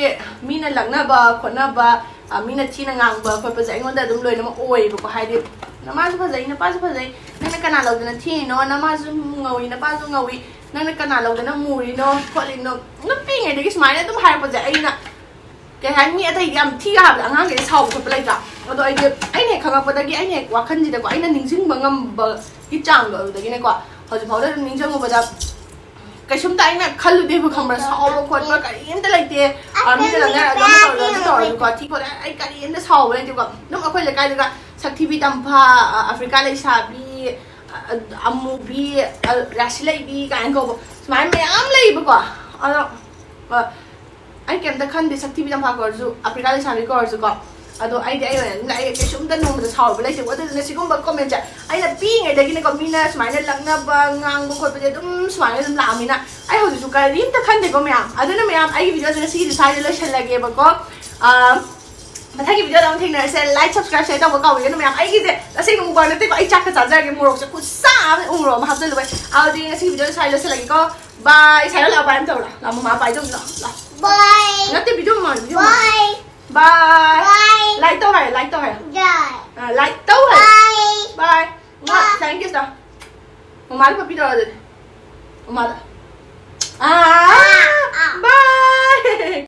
ꯃꯤꯅ ꯂꯛꯅꯕ ꯈꯣꯠꯅꯕ, ꯑ, ꯃꯤꯅ ꯊꯤꯅ ꯉꯥꯡꯕ ꯈꯣꯠꯄꯁꯦ ꯑꯩꯉꯣꯟꯗ ꯑꯗꯨꯝ ꯂꯣꯏꯅꯃꯛ ꯑꯣꯏꯌꯦꯕꯀꯣ꯫ ꯍꯥꯏꯗꯤ, "ꯅꯃꯥꯁꯨ ꯐꯖꯩ, ꯅꯄꯥꯁꯨ ꯐꯖꯩ, ꯅꯪꯅ ꯀꯅꯥ ꯂꯧꯗꯅ ꯊꯤꯔꯤꯅꯣ? ꯅꯃꯥꯁꯨ ꯉꯧꯏ, ꯅꯄꯥꯁꯨ ꯉꯧꯏ, ꯅꯪꯅ ꯀꯅꯥ ꯂꯧꯗꯅ ꯃꯨꯔꯤꯅꯣ ꯈꯣꯠꯂꯤꯅꯣ?" ꯑꯗꯨꯝ ꯄꯤꯛꯏꯉꯩꯗꯒꯤ ꯁꯨꯃꯥꯏꯅ ꯑꯗꯨꯝ ꯍꯥꯏꯔꯛꯄꯁꯦ ꯑꯩꯅ, ꯀꯩ ꯍꯥꯏꯅꯤ, ꯃꯤ ꯑꯇꯩꯗꯤ ꯌꯥꯝ ꯊꯤꯒ ꯍꯥꯏꯕꯗ ꯑꯉꯥꯡꯈꯩꯗꯤ ꯁꯥꯎꯕ ꯈꯣꯠꯄ ꯂꯩꯇ꯭ꯔꯥ? ꯑꯗꯣ ꯑꯩꯗꯤ, ꯑꯩꯅ ꯍꯦꯛ ꯈꯪꯉꯛꯄꯗꯒꯤ, ꯑꯩꯅ ꯍꯦꯛ ꯋꯥꯈꯜꯁꯤꯗꯀꯣ, ꯑꯩꯅ ꯅꯤꯡꯁꯤꯡꯕ ꯉꯝꯕꯒꯤ ꯆꯥꯡꯗꯣ, ꯑꯗꯨꯗꯒꯤꯅꯦꯀꯣ, ꯍꯧꯖꯤꯛꯐꯥꯎꯗ ꯑꯗꯨꯝ ꯅꯤꯡꯁꯤꯡꯉꯨꯕꯗ ꯀꯩꯁꯨꯝꯇ ꯑꯩꯅ ꯈꯜꯂꯨꯗꯦꯕ, ꯈꯪꯕ꯭ꯔꯥ? ꯁꯥꯎꯕ ꯈꯣꯠꯄ ꯀꯔꯤꯝꯇ ꯂꯩꯇꯦ꯫ ꯑ, ꯃꯤꯅ ꯂꯛꯅꯔꯁꯨ ꯑꯃ ꯇꯧꯔꯁꯨ ꯑꯗꯨ ꯇꯧꯔꯁꯨꯀꯣ, ꯊꯤ ꯈꯣꯠꯂꯦ, ꯑꯩ ꯀꯔꯤꯝꯇ ꯁꯥꯎꯕ ꯂꯩꯇꯦꯀꯣ꯫ ꯑꯗꯨꯝ ꯑꯩꯈꯣꯏ ꯂꯩꯀꯥꯏꯗꯒ ꯁꯛꯊꯤꯕꯤ ꯇꯝꯐꯥ, ꯑ, ꯑꯐ꯭ꯔꯤꯀꯥ ꯂꯩꯁꯥꯕꯤ, ꯑ, ꯑꯃꯨꯕꯤ, ꯑ, ꯔꯥꯁꯤ ꯂꯩꯕꯤ ꯀꯥꯏꯅ ꯀꯧꯕ ꯁꯨꯃꯥꯏꯅ ꯃꯌꯥꯝ ꯂꯩꯕꯀꯣ꯫ ꯑꯗꯣ, ꯑ, ꯑꯩ ꯀꯩꯝꯇ ꯈꯟꯗꯦ, ꯁꯛꯊꯤꯕꯤ ꯇꯝꯐꯥ ꯀꯧꯔꯁꯨ, ꯑꯐ꯭ꯔꯤꯀꯥ ꯂꯩꯁꯥꯕꯤ ꯀꯧꯔꯁꯨꯀꯣ꯫ ꯑꯗꯣ ꯑꯩꯗꯤ ꯑꯩ ꯑꯣꯏꯅ ꯑꯗꯨꯝ ꯂꯥꯛꯑꯦ, ꯀꯩꯁꯨꯝꯇ ꯅꯣꯡꯃꯗ ꯁꯥꯎꯔꯨꯕ ꯂꯩꯇꯦꯀꯣ꯫ ꯑꯗꯨꯗꯨꯅ ꯁꯤꯒꯨꯝꯕ ꯀꯣꯃꯦꯟꯁꯦ ꯑꯩꯅ ꯄꯤꯛꯏꯉꯩꯗꯒꯤꯅꯦꯀꯣ, ꯃꯤꯅ ꯁꯨꯃꯥꯏꯅ ꯂꯛꯅꯕ ꯉꯥꯡꯕ ꯈꯣꯠꯄꯁꯦ ꯑꯗꯨꯝ ꯁꯨꯃꯥꯏꯅ ꯑꯗꯨꯝ ꯂꯥꯛꯑꯃꯤꯅ ꯑꯩ ꯍꯧꯖꯤꯛꯁꯨ ꯀꯔꯤꯝꯇ ꯈꯟꯗꯦꯀꯣ ꯃꯌꯥꯝ꯫ ꯑꯗꯨꯅ ꯃꯌꯥꯝ, ꯑꯩꯒꯤ ꯚꯤꯗꯤꯑꯣꯁꯦ ꯉꯁꯤꯒꯤꯗꯤ ꯁ꯭ꯋꯥꯏꯗ ꯂꯣꯏꯁꯤꯜꯂꯒꯦꯕꯀꯣ꯫ ꯑ, ꯃꯊꯪꯒꯤ ꯚꯤꯗꯤꯑꯣꯗ ꯑꯃꯨꯛ ꯊꯦꯡꯅꯔꯁꯦ꯫ Like, subscribe, share ꯇꯧꯕ ꯀꯥꯎꯕꯤꯒꯅꯨ ꯃꯌꯥꯝ꯫ ꯑꯩꯒꯤꯁꯦ ꯇꯁꯦꯡꯅ mukbang ꯅꯠꯇꯦꯀꯣ, ꯑꯩ ꯆꯥꯛꯀ ꯆꯥꯖꯔꯒꯦ, ꯃꯣꯔꯣꯛꯁꯦ ꯈꯨꯠꯁꯥ ꯑꯃ, ꯎꯃꯣꯔꯣꯛ ꯑꯃ ꯍꯥꯞꯆꯜꯂꯨꯕꯩ꯫ ꯑꯗꯨꯗꯤ ꯉꯁꯤꯒꯤ ꯚꯤꯗꯤꯑꯣꯁꯦ ꯁ꯭ꯋꯥꯏꯗ ꯂꯣꯏꯁꯤꯜꯂꯒꯦꯀꯣ꯫ Bye꯫ ꯁꯥꯏꯔ ꯂꯥꯛꯑꯣ, bye ꯑꯃ ꯇꯧꯔꯣ꯫ ꯂꯥꯛꯑꯣ, ꯃꯃꯥ bye ꯇꯧꯁꯤ ꯂꯥꯛꯑꯣ, ꯂꯥꯛꯑꯣ꯫ Bye. ꯅꯠꯇꯦ, ꯚꯤꯗꯤꯑꯣ ꯃꯃꯥꯡ, ꯚꯤꯗꯤꯑꯣ ꯃꯃꯥꯡ꯫ Bye. Bye. Bye. Like ꯇꯧ ꯍꯥꯏꯌꯣ, like ꯇꯧ ꯍꯥꯏꯌꯣ꯫ Bye. ꯑ, like ꯇꯧ ꯍꯥꯏꯌꯣ꯫ Bye. Bye. Thank you ꯇꯧ꯫ ꯃꯃꯥꯗ ꯄꯞꯄꯤ ꯇꯧꯔꯣ ꯑꯗꯨꯗꯤ꯫ ꯃꯃꯥꯗ꯫ ꯑꯥ, bye꯫